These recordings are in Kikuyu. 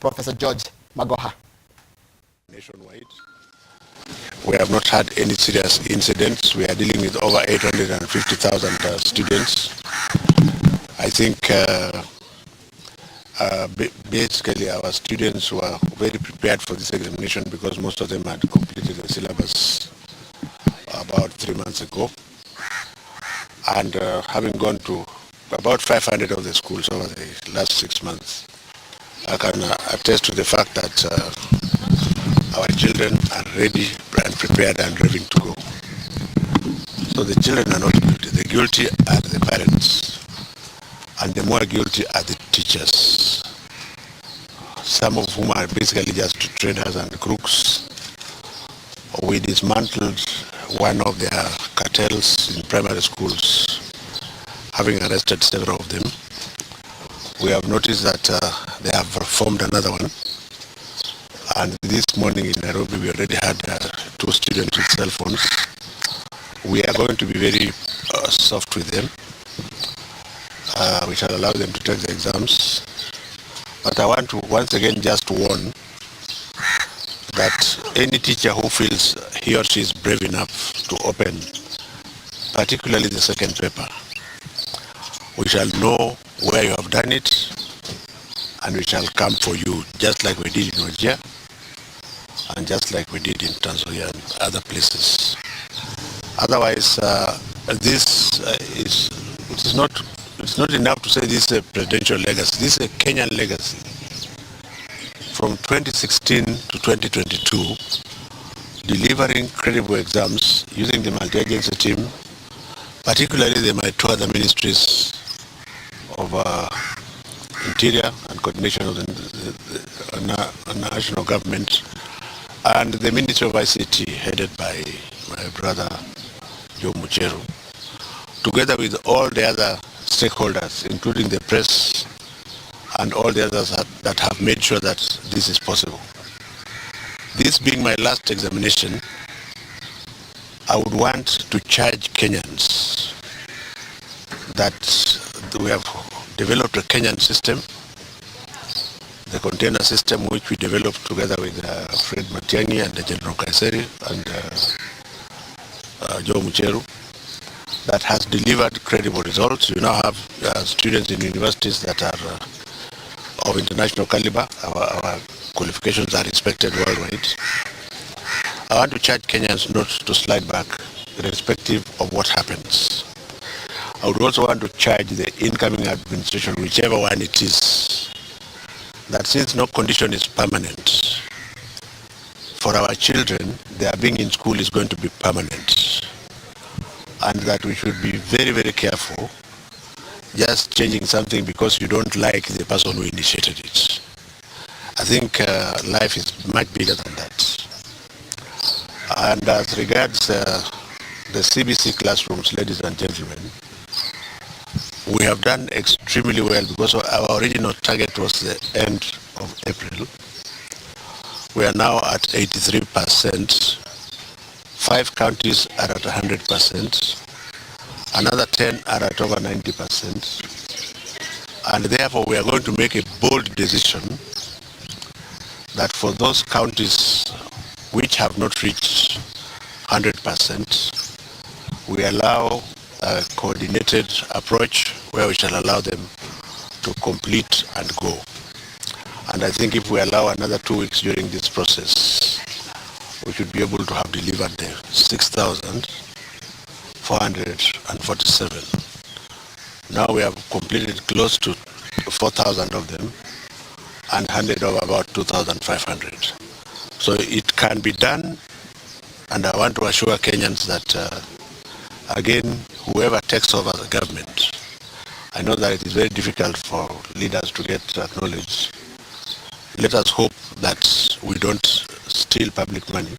Professor George Magoha. Nationwide, we have not had any serious incidents. We are dealing with over 850,000 students. I think basically our students were very prepared for this examination because most of them had completed the syllabus about 3 months ago. And having gone to about 500 of the schools over the last 6 months, I can attest to the fact that our children are ready and prepared and ready to go. So the children are not guilty. The guilty are the parents. And the more guilty are the teachers. Some of whom are basically just traders and crooks. We dismantled one of their cartels in primary schools, having arrested several of them. We have noticed that they have formed another one. And this morning in Nairobi, we already had two students with cell phones. We are going to be very soft with them. We shall allow them to take the exams. But I want to once again just warn that any teacher who feels he or she is brave enough to open, particularly the second paper, we shall know where you have done it and we shall come for you, just like we did in Wajir and just like we did in Trans Nzoia and other places. Otherwise, this is it is not it's not enough to say this is a presidential legacy. This is a Kenyan legacy. From 2016 to 2022, delivering credible exams using the multi-agency team, particularly the my two other ministries of Interior and Coordination of the national government, and the Ministry of ICT, headed by my brother Joe Mucheru, together with all the other stakeholders, including the press and all the others that have made sure that this is possible. This being my last examination, I would want to charge Kenyans that we have developed a Kenyan system, the container system, which we developed together with Fred Matiang'i and General Nkaissery and Joe Mucheru, that has delivered credible results. You now have students in universities that are of international caliber. Our qualifications are respected worldwide. I want to charge Kenyans not to slide back, irrespective of what happens. I would also want to charge the incoming administration, whichever one it is, that since no condition is permanent, for our children, their being in school is going to be permanent. And that we should be very, very careful just changing something because you don't like the person who initiated it. I think life is much bigger than that. And as regards the CBC classrooms, ladies and gentlemen, we have done extremely well because our original target was the end of April. We are now at 83%. Five counties are at 100%. Another 10 are at over 90%. And therefore, we are going to make a bold decision that for those counties which have not reached 100%, we allow a coordinated approach where we shall allow them to complete and go. And I think if we allow another 2 weeks during this process, we should be able to have delivered the 6,447. Now we have completed close to 4,000 of them and handed over about 2,500. So it can be done, and I want to assure Kenyans that, again, whoever takes over the government, I know that it is very difficult for leaders to get acknowledged. Let us hope that we don't steal public money,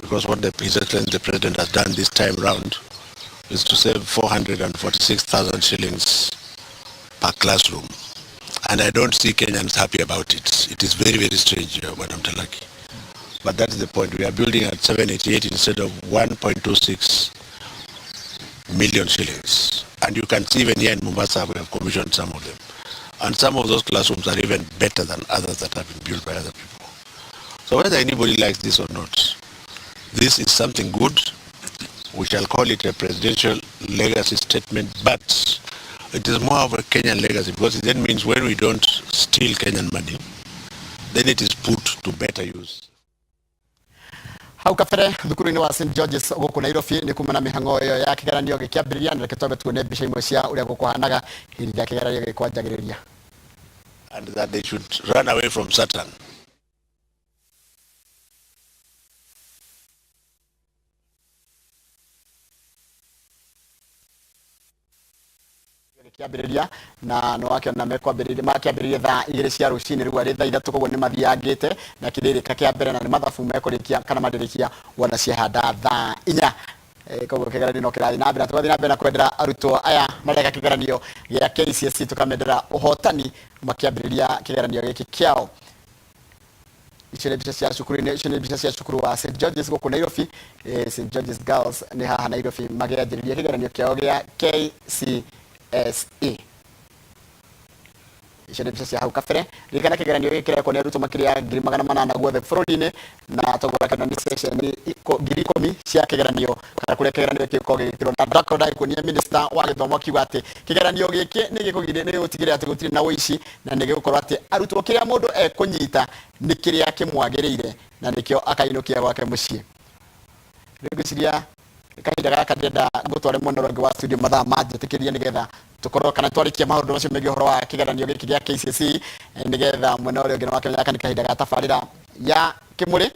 because what the His Excellency the President has done this time round is to save 446,000 shillings per classroom. And I don't see Kenyans happy about it. It is very, very strange, Madam Talaki. But that's the point. We are building at 788 instead of 1.26 million shillings. And you can see even here in Mombasa, we have commissioned some of them. And some of those classrooms are even better than others that have been built by other people. So whether anybody likes this or not, this is something good. We shall call it a presidential legacy statement, but it is more of a Kenyan legacy because it then means when we don't steal Kenyan money, then it is put to better use. Hau kabere thukuru-inĩ wa St George's gũkũ Nairobi nĩ kuma na mĩhang'o ĩyo ya kĩgeranio gĩkĩambĩrĩria, na reke twambe tuone mbica imwe cia ũrĩa gũkũhanaga hĩndĩ ĩrĩa kĩgeranio gĩkwanjagĩrĩria. And that they should run away from Satan. Gĩkĩambĩrĩria na nĩ wakĩona mekwambĩrĩria, makĩambĩrĩria thaa 2 cia rũcinĩ, rĩu arĩ thaa 3, koguo nĩ mathiangĩte na kĩrĩrĩka kĩa mbere, na nĩ mathabu mekũrĩkia kana mandĩrĩkia wona ciahanda thaa 4. Koguo kĩgeranio no kĩrathiĩ na mbere, tũgathiĩ na mbere na kwendera arutwo aya mareka kĩgeranio gĩa KCSE, tũkamendera ũhotani makĩambĩrĩria kĩgeranio gĩkĩ kĩao. Icio nĩ mbica cia cukuru-inĩ, icio nĩ mbica cia cukuru wa St George's gũkũ Nairobi, St George's Girls nĩ haha Nairobi makĩanjĩrĩria kĩgeranio kĩao gĩa KCSE. Icio nĩ mbica cia hau kabere. Ririkana kĩgeranio gĩkĩ kĩrekwo nĩ arutwo makĩria ya 800,000 guothe bũrũri-inĩ, na toguo rakĩona nĩ session 10,000 cia kĩgeranio kana kũrĩa kĩgeranio gĩkĩ gĩkoragwo gĩgĩkĩrwo. Na ndakorwo ndagĩkuonia minister wa gĩthomo akiuga atĩ kĩgeranio gĩkĩ nĩ gĩgũtigĩrĩra atĩ gũtirĩ na ũici, na nĩ gĩgũkorwo atĩ arutwo kĩrĩa mũndũ ekũnyita nĩ kĩrĩa kĩmwagĩrĩire na nĩkĩo akainũkia gwake mũciĩ. Rĩu ngwĩciria kahinda gaka ndĩrenda ngũtware mwena ũrĩa ũngĩ wa studio mathaa manjĩtĩkĩrie, nĩgetha tũkorwo kana twarĩkia maũndũ macio megiĩ ũhoro wa kĩgeranio gĩkĩ gĩa KCSE, nĩgetha mwena ũrĩa ũngĩ nĩwakĩmenya gaka nĩ kahinda ga tabarĩra ya Kĩmũrĩ.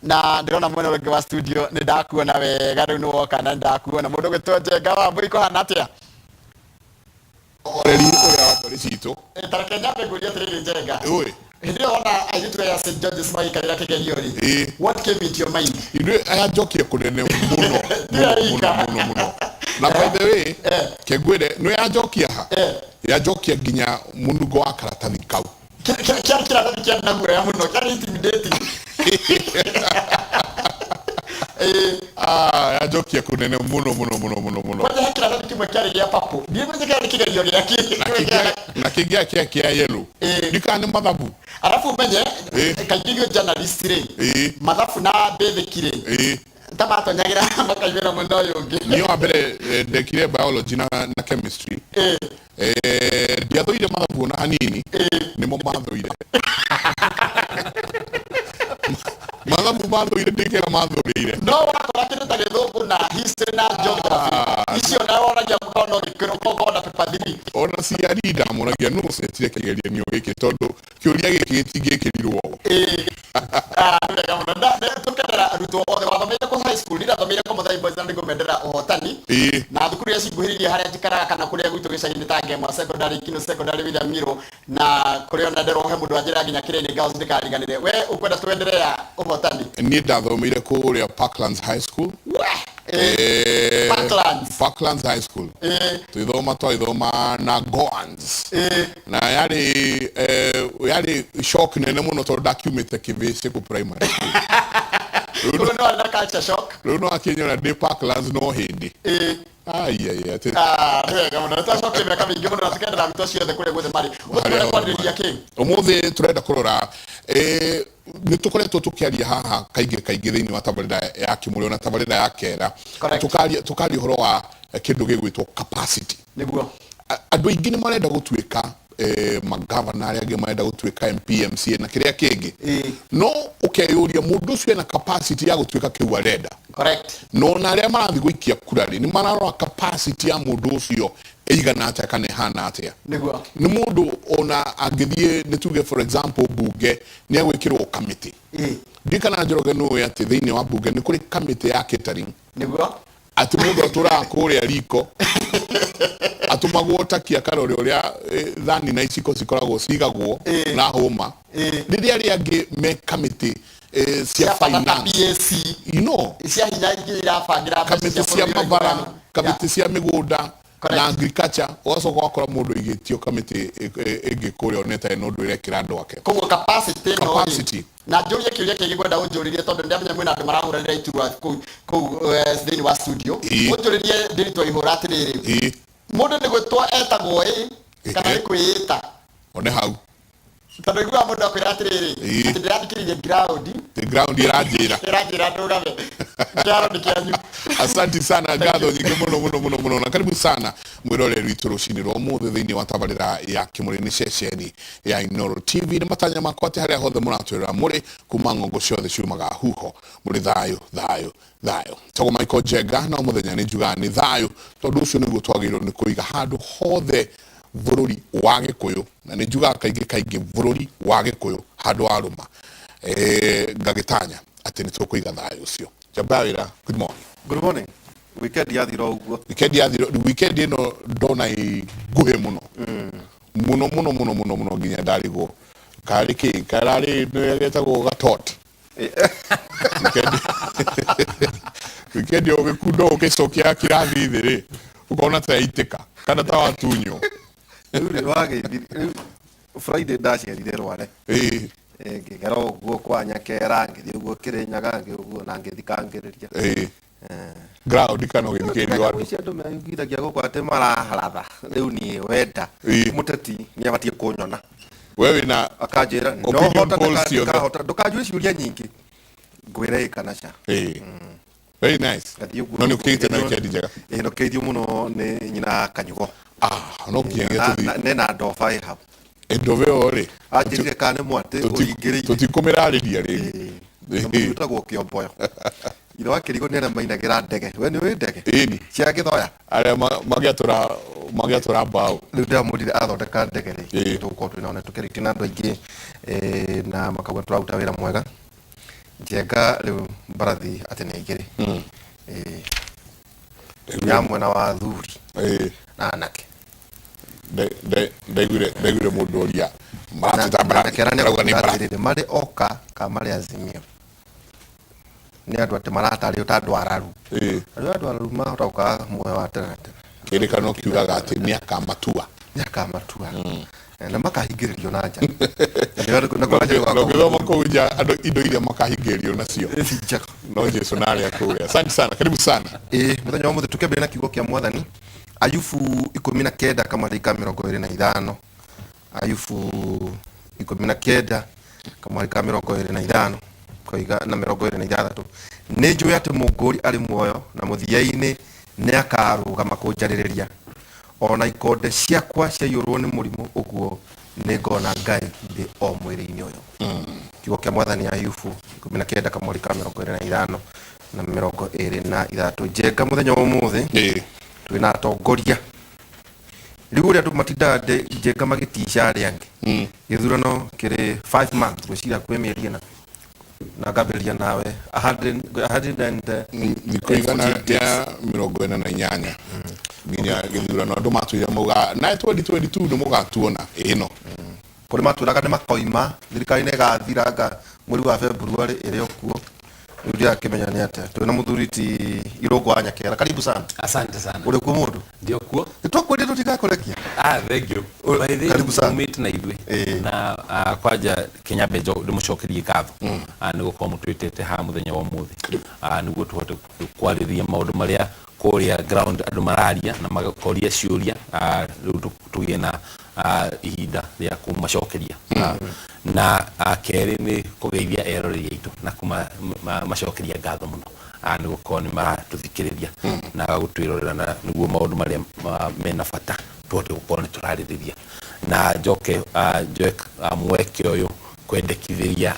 Na ndĩrona mwena ũrĩa ũngĩ wa studio nĩ ndakuona wega, rĩu nĩwoka na nĩndakuona mũndũ ũgwĩtwo Njenga wa Mbũri, kũhana atĩa? Ũreri ũrĩa wa mbũri citũ. Ta reke nyambe ngũrie atĩrĩrĩ, Njenga. Ũĩ. Hĩndĩ ĩyo wona airĩtu aya St George's magĩikarĩra kĩgerio rĩ, Ĩĩ. what came into your mind? Ithuĩ aya njokie kũnene mũno mũno Ndiraika. mũno mũno mũno. Na by the way, kengwĩre nĩ yanjokia ha, yanjokia nginya mũnungo wa karatathi kau. Kĩarĩ kĩratathi kĩarĩ na guoya mũno, kĩarĩ intimidating. Ah, yanjokia kũnene mũno mũno mũno mũno mũno. Kwanja he kĩratathi kĩmwe kĩarĩ gĩa purple, ndiĩmenya kĩarĩ kĩgerio gĩa kĩ. Na kĩngĩ kĩa kĩa yellow. Ndikana nĩ mathabu. Arabu ũmenye kaingĩ ithuĩ journalist rĩ, mathabu na basic rĩ, ta matonyagĩra makaimĩra mwena ũyũ ũngĩ. Niĩ wa mbere ndekire biology na chemistry. Ndiathũire mathabu ona hanini, nĩmo mathũire. Mathabu mathũire, ndikĩra mathũrĩire. No wakora kĩndũ ta gĩthũngũ na history na geography icio na wonagia mũkono gĩkĩro koguo na paper 3. Ona CRE ndamũragia nũ ũcetire kĩgeranio gĩkĩ, tondũ kĩũria gĩkĩ gĩtingĩkĩrirwo. Ah, nĩ wega mũno. Tũkendera arutwo othe wathomeire kũ high school, nirathomeire kũ Mathai Boys, na nĩngũmendera ũhotani. Na thukuru iria cinguhĩrĩirie harĩa njikaraga kana kũrĩa gwitũ gĩcagi-inĩ ta Ngemwa Secondary, Kino Secondary, William Miro, na kũrĩa ona nderwo he mũndũ wanjĩra nginya Kĩrĩnĩ Girls ndĩkariganĩre. We ũkwenda twenderea ũhotani? Niĩ ndathomeire kũrĩa Parklands High School. We! Parklands. Parklands High School. Twithoma twaithoma na Goans. Na yarĩ shock nene mũno tondũ ndakiumĩte Kĩbĩcĩ kũ primary school. Rĩu nĩ warĩ na culture shock. Rĩu no akĩnyona ndĩ Parklands no hĩndĩ. Ai, ai, ai, Ah, nĩ wega mũno. Nĩtwacokia mĩaka mĩingĩ mũno na tũkendera arutwo acio othe kũrĩa guothe marĩ. Ũmũthĩ tũrenda kwarĩrĩria kĩ? Ũmũthĩ tũrenda kũrora, nĩ tũkoretwo tũkĩaria haha kaingĩ kaingĩ thĩinĩ wa tabarĩra ya Kĩmũrĩ ona tabarĩra ya Kera. Tũkaria ũhoro wa kĩndũ gĩgwĩtwo capacity. Nĩguo. Andũ aingĩ nĩ marenda gũtuĩka magavana, arĩa angĩ marenda gũtuĩka MP, MCA na kĩrĩa kĩngĩ. No ũkeyũria mũndũ ũcio ena capacity ya gũtuĩka kĩu arenda. No ona arĩa marathiĩ gũikia kura rĩ, nĩ mararora capacity ya mũndũ ũcio ĩigana atĩa kana ĩhana atĩa. Nĩguo. Nĩ mũndũ ona angĩthiĩ, nĩ tuge for example bunge, nĩ egwĩkĩrwo kamĩtĩ. Ndikana Njoroge nĩ ũĩ atĩ thĩinĩ wa bunge nĩ kũrĩ kamĩtĩ ya catering. Nĩguo. Atĩ mũndũ atũraga kũrĩa riko, atũmagwo taki akarore ũrĩa thani na iciko cikoragwo cigagwo na hũma. Rĩrĩa arĩa angĩ me kamĩtĩ cia Cia bata ta finance. PAC. You know. Cia hinya ingĩ irabangĩra mbeca Kamĩtĩ cia cia bũrũri mabara, ũyũ. kamĩtĩ cia mĩgũnda na agriculture, ũgacoka ũgakora mũndũ aigĩtio kamĩtĩ ĩngĩ kũrĩa ona ĩtarĩ na ũndũ ĩrekĩra andũ ake. Koguo capacity ĩno rĩ, Capacity. na njũrie kĩũria kĩngĩ ngwenda ũnjũrĩrie, tondũ ndĩramenya mwĩna andũ marahũranĩra iturwa kũu thĩinĩ wa studio. Ũnjũrĩrie Ndiritu Waihũra atĩrĩrĩ, mũndũ nĩ gwĩtwo etagwo ĩ Kana nĩ kwĩĩta. One hau. Tondũ iguaga mũndũ akwĩra atĩrĩrĩ, atĩ ndĩrathikĩrĩirie ground. The ground ĩranjĩra. Ĩranjĩra ndũgame. Kĩharo nĩ kĩanyu. Asanti sana, ngatho nyingĩ mũno mũno mũno mũno, na karibu sana mwĩroreri witũ rũcinĩ rwa ũmũthĩ thĩinĩ wa tabarĩra ya Kĩmũrĩ nĩ ceceni ya Inooro TV. Nĩ matanya makwa atĩ harĩa hothe mũratwĩrora mũrĩ kuma ng'ongo ciothe ciumaga huho mũrĩ thayũ thayũ thayũ. Tagwo Michael Njenga, no mũthenya nĩ njugaga nĩ thayũ, tondũ ũcio nĩguo twagĩrĩirwo nĩ kũiga handũ hothe bũrũri wa Gĩkũyũ, na nĩ njugaga kaingĩ kaingĩ bũrũri wa Gĩkũyũ handũ wa rũma, ngagĩtanya atĩ nĩ tũkũiga thayũ ũcio. Njamba ya wĩra, good morning. Good morning. Weekend yathira ũguo. Weekend yathira, weekend ĩno ndona ĩ nguhĩ mũno mũno mũno mũno mũno mũno, nginya ndarigwo karĩ kĩ kararĩ nĩ getagwo gatot. Weekend ũgĩkunda ũgĩcokia kĩrathi thĩ rĩ, ũkona ta yaitĩka kana ta watunywo. Rĩu rĩ wagĩthiri rĩu Friday ndacerire Rware. Ngĩgera ũguo kwa Nyakera, ngĩthiĩ ũguo Kĩrĩnyaga, ngĩthiĩ ũguo na ngĩthikangĩrĩria. Ground kana ũgĩthikĩrĩrio andũ. Icio andũ meyugithagia gũkũ atĩ maraharatha. Rĩu niĩ wenda mũteti nĩ abatiĩ kũnyona. We wĩna akanjĩra no opinion hota polls ciothe. Ndikahota ndũkanjue ciũria nyingĩ ngwĩre ĩ kana ca. Very nice. Ngathiĩ ũguo. No nĩ ũkĩgĩte na weekend njega. Ĩĩ, nũkĩithio mũno nĩ nyina Kanyugo. No nginyagia tũthiĩ. Nena ndoba ĩ hau. Ndoba ĩyo rĩ, Anjĩrire kana nĩ mwatĩ ũringĩrĩirie. Tũtikũmĩrarĩria rĩngĩ. Wĩtagwo Kĩomboyo. Ithe wa Kĩrigo nĩ arĩa mainagĩra ndege. We nĩ ũĩ ndege? Ĩni. Cia Gĩthoya. Arĩa magĩatũra mbaũ. Rĩu ndĩramwĩrire athondeka ndege rĩ, tũgũkorwo twĩnao na tũkĩrĩtie na andũ aingĩ, na makauga tũraruta wĩra mwega. Njenga rĩu mbarathi atĩ nĩ igĩrĩ. Ya mwena wa athuri na anake. Ndaiguire mũndũ oria marateta mbarathi, arauga nĩ mbarathi. Atĩrĩrĩ, marĩ oka ka marĩ Azimio nĩ andũ atĩ maratarĩo ta andũ araru. Arĩa andũ araru mahota gũkaga muoyo wa tene na tene. Kĩrĩkanĩro kiugaga atĩ nĩ akamatua. Nĩ akamatua. Na makahingĩrĩrio na nja. Na kwa nja Na ũngĩthoma kũu nja andũ indo iria makahingĩrĩrio nacio. No Jesu na arĩa kũrĩa. Asante sana, karibu sana. Mũthenya wa ũmũthĩ tũkĩambĩrĩria na kiugo kĩa Mwathani. Ayubu 19 kamũhari ka 25. Ayubu 19 kamũhari ka 25 koiga na 26. Nĩ njũĩ atĩ mũngũri arĩ muoyo na mũthia-inĩ nĩ akarũgama kũnjarĩrĩria. Ona ikonde ciakwa ciaiyũrwo nĩ mũrimũ ũguo nĩ ngona Ngai ndĩ o mwĩrĩ-inĩ ũyũ. Kiugo kĩa Mwathani Ayubu 19 kamũhari ka 25 na 26. Njenga mũthenya wa ũmũthĩ twĩna atongoria. Rĩu ũrĩa andũ matindaga njenga magĩtica arĩa angĩ. Gĩthurano kĩrĩ 5 months, gwĩciria kwĩ mĩeri ĩna. Na ngambĩrĩria nawe a hundred and Thikũ igana rĩa mĩrongo ĩna na inyanya nginya gĩthurano. Andũ matwĩra mauga na 2022 nĩ mũgatuona ĩno. Kũrĩ matwĩraga nĩ makoima thirikari nĩ ĩgathiranga mweri wa February ĩrĩ o kuo. Rĩu ndirakĩmenya nĩ atĩa. Twĩna mũthuri ti Irũngũ wa Nyakera, karibu sana. Asante sana. Ũrĩ kuo mũndũ? Ndio kuo. Nĩ twakwendire tũtigakũrekia. Thank you. By the way, Karibu sana. Umĩte na ithuĩ. Na kwanja Kenya Benjo ndĩmũcokerie ngatho. Nĩ gũkorwo mũtwĩtĩte haha mũthenya wa ũmũthĩ. Nĩguo tũhote kwarĩrĩria maũndũ marĩa kũrĩa ground andũ mararia na magakoria ciũria. Rĩu tũgĩe na ihinda rĩa kũmacokeria. Na kerĩ nĩ kũgeithia eroreri aitũ na kũmacokeria ngatho mũno. Nĩ gũkorwo nĩ maratũthikĩrĩria na gũtwĩrorera na nĩguo maũndũ marĩa mena bata tũhote gũkorwo nĩ tũrarĩrĩria. Na njoke njoe mweke ũyũ kwendekithĩria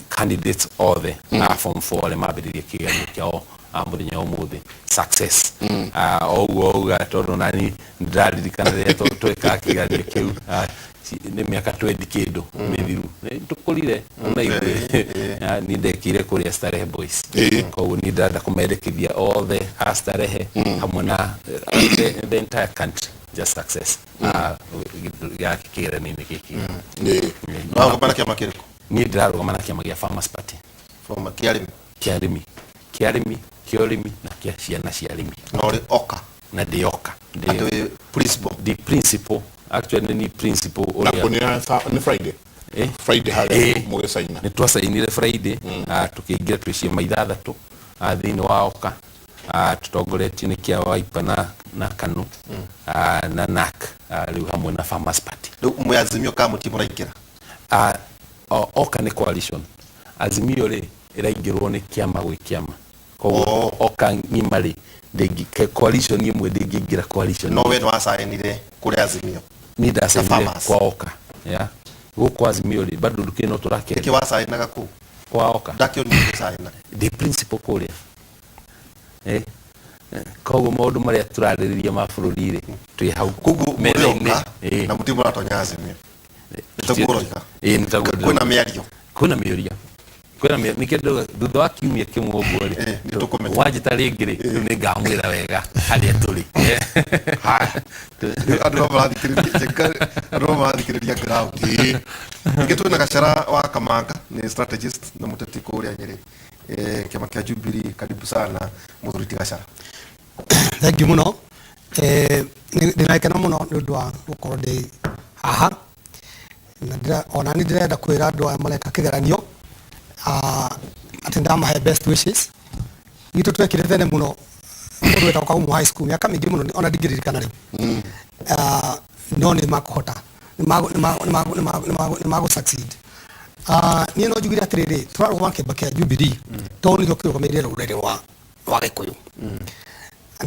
candidates othe a form 4 arĩa mambĩrĩria kĩgeranio kĩao mũthenya wa ũmũthĩ success. O ũguo auga tondũ nani ndĩraririkana rĩrĩa twekaga kĩgeranio kĩu, nĩ mĩaka 20 kĩndũ mĩthiru. Nĩ tũkũrire ona ithuĩ. Niĩ ndekire kũrĩa Starehe Boys. Koguo niĩ ndĩrenda kũmendekithia othe a Starehe hamwe na the entire country just success. Ya kĩgeranio-inĩ gĩkĩ. Ũrarũgama na kĩama kĩrĩkũ? Niĩ ndĩrarũgama na kĩama gĩa Farmers Party. Farmer, kĩa arĩmi? Kĩa arĩmi. Kĩa arĩmi, kĩa ũrĩmi na kĩa ciana cia arĩmi. Na ũrĩ oka? Na ndĩ oka. Atĩ wĩ principal? Ndĩ principal. Actually nĩ principal Na ũrĩa kũnĩra nĩ Friday? Friday harĩa mũgĩcaina. Nĩ twacainire Friday, tũkĩingĩra twĩ ciama ithathatũ, thĩinĩ wa oka. Tũtongoretio nĩ kĩa Wiper na KANU, na NARC, rĩu hamwe na Farmers Party. Rĩu mwĩ Azimio ka mũti mũraingĩra? Oka nĩ coalition. Azimio rĩ ĩraingĩrwo nĩ kĩama gwĩ kĩama, koguo oka ng'ima rĩ coalition ĩmwe ndĩngĩingĩra coalition. No we nĩ wacainire kũrĩ Azimio? Niĩ ndacainire Farmers. Kwa Oka ya gũkũ Azimio rĩ bado ndũkĩrĩ no Nĩkĩ tũrakĩaria. Wacainaga kũu? Kwa Oka. Ndakĩonire gũcaina. Ndĩ principal kũrĩa, koguo maũndũ marĩa tũrarĩrĩria ma bũrũri rĩ twĩ hau Koguo metha-inĩ. mũrĩoka na mũtirĩ mũratonya Azimio, nĩ taguo ũroiga? Ĩĩ, nĩ taguo. Kwĩna mĩario? Kwĩna mĩũria, kwĩna nĩkĩo ndauga thutha wa kiumia kĩmwe ũguo rĩ, Nĩ tũkũmenya. wanjĩta rĩngĩ rĩ, rĩu nĩ ngamwĩra wega harĩa tũrĩ. Rĩu andũ no marathikĩrĩria andũ no marathikĩrĩria ground. Ningĩ twĩna Gacera wa Kamanga, nĩ strategist na mũteti kũrĩa Nyĩrĩ, kĩama kĩa Jubilee. Karibu sana mũthuri ti Gacera. Thank you mũno. Ndĩna gĩkeno mũno nĩ ũndũ wa gũkorwo ndĩ haha na ona nĩ ndĩrenda kwĩra andũ aya mareka kĩgeranio atĩ ndamahe best wishes. Gitũ twekire tene mũno mũndũ wetagwo Kagumo High School, mĩaka mĩingĩ mũno, ona ndingĩririkana rĩu. No nĩ makũhota, nĩ magũ succeed. Niĩ no njugire atĩrĩrĩ, tũrarũgama kĩama kĩa Jubilee tondũ nĩkĩo kĩrũgamĩrĩire rũrĩrĩ rwa Gĩkũyũ,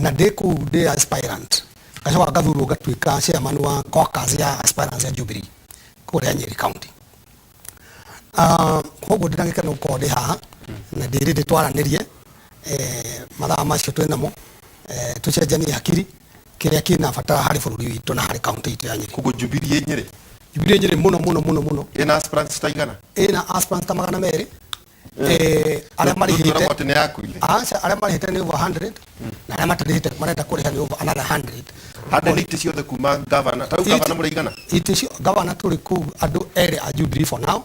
na ndĩ kũu ndĩ aspirant, ngacoka ngathurwo ngatuĩka chairman wa caucus ya aspirants ya Jubilee kũrĩa Nyeri County. Koguo ndĩna gĩkeno gũkorwo ndĩ haha na ndĩ ready twaranĩrie mathaa macio twĩ namo, tũcenjanie hakiri kĩrĩa kĩna bata harĩ bũrũri witũ na harĩ kaunti itũ ya Nyeri. Koguo Jubilee ĩ Nyĩrĩ? Jubilee Nyeri mũno mũno mũno mũno. Ĩna aspirants ta igana? Ĩna aspirants ta 200, arĩa marĩhĩte. Tũragwo atĩ nĩ yakuire. Aca, arĩa marĩhĩte nĩ over 100 na arĩa matarĩhĩte marenda kũrĩha nĩ over another 100. Hande nĩ itĩ ciothe kuma gavana, ta rĩu gavana mũrĩ igana? Itĩ cio gavana tũrĩ kũu andũ erĩ a Jubilee for now.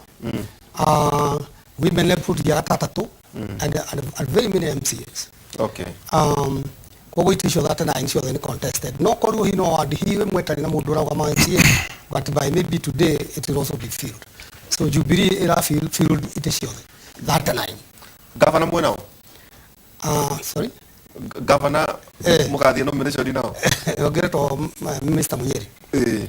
Women rep tũthiaga ta atatũ and very many MCAs. Koguo itĩ icio 39 ciothe nĩ contested, no koruo hi no ward hi ĩmwe ĩtarĩ na mũndũ ũrarũgama MCA, but by maybe today it will also be filled. So Jubilee ĩra fill itĩ ciothe 39. Gavana mwena o? Sorry? Gavana mũgathiĩ nomination nao? Ongeretwo Mr. Munyeri.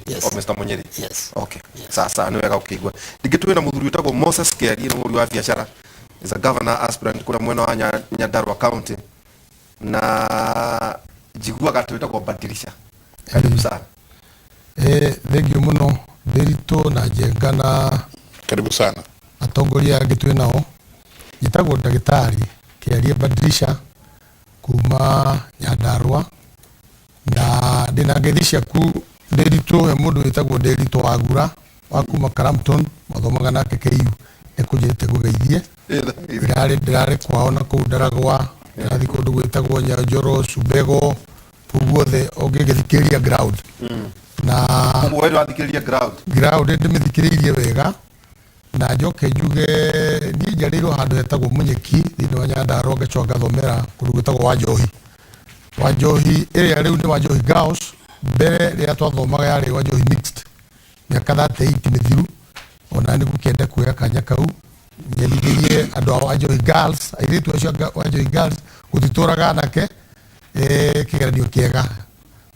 Yes. O Mr. Munyeri. Yes. Okay. Sasa nĩ wega ũkĩigua. Ningĩ twĩna mũthuri wĩtagwo Moses Kĩarie, nĩ mũhũri wa biacara, is a governor aspirant kũrĩa mwena wa Nyandarua County, na njiguaga atĩ wĩtagwo Badirisha. Karibu sana. Thengiũ mũno Ndĩritũ na Njenga na Karibu sana. atongoria angĩ twĩ nao. Njĩtagwo ndagĩtarĩ Kĩarie Badirisha kuma Nyandarua, na ndĩna ngeithi ciaku Ndĩritũ. He mũndũ wĩtagwo Ndĩritũ Wagura wa kuma Crampton, mathomaga nake KU, nĩ kũnjĩrĩte ngũgeithie. Ndĩrarĩ kwao na kũu Ndaragwa, ndĩrathiĩ kũndũ gwĩtagwo Nyanjoro, Cubego, kũu guothe ũngĩgĩthikĩrĩria ground na Koguo we ndũrathikĩrĩria ground? Ground ndĩmĩthikĩrĩirie wega, na njoke njuge niĩ njiarĩirwo handũ hetagwo Mũnyĩki thĩinĩ wa Nyandarua, ngacoka ngathomera kũndũ gwĩtagwo Wanjohi. Wanjohi ĩrĩa rĩu nĩ Wanjohi Girls, mbere rĩrĩa twathomaga yarĩ Wanjohi Mixed. Mĩaka 38 mĩthiru, ona nĩ ngũkĩenda kuoya kanya kau nyendithĩrie andũ a Wanjohi Girls, airĩtu acio a Wanjohi Girls, gũtitũraga anake, kĩgeranio kĩega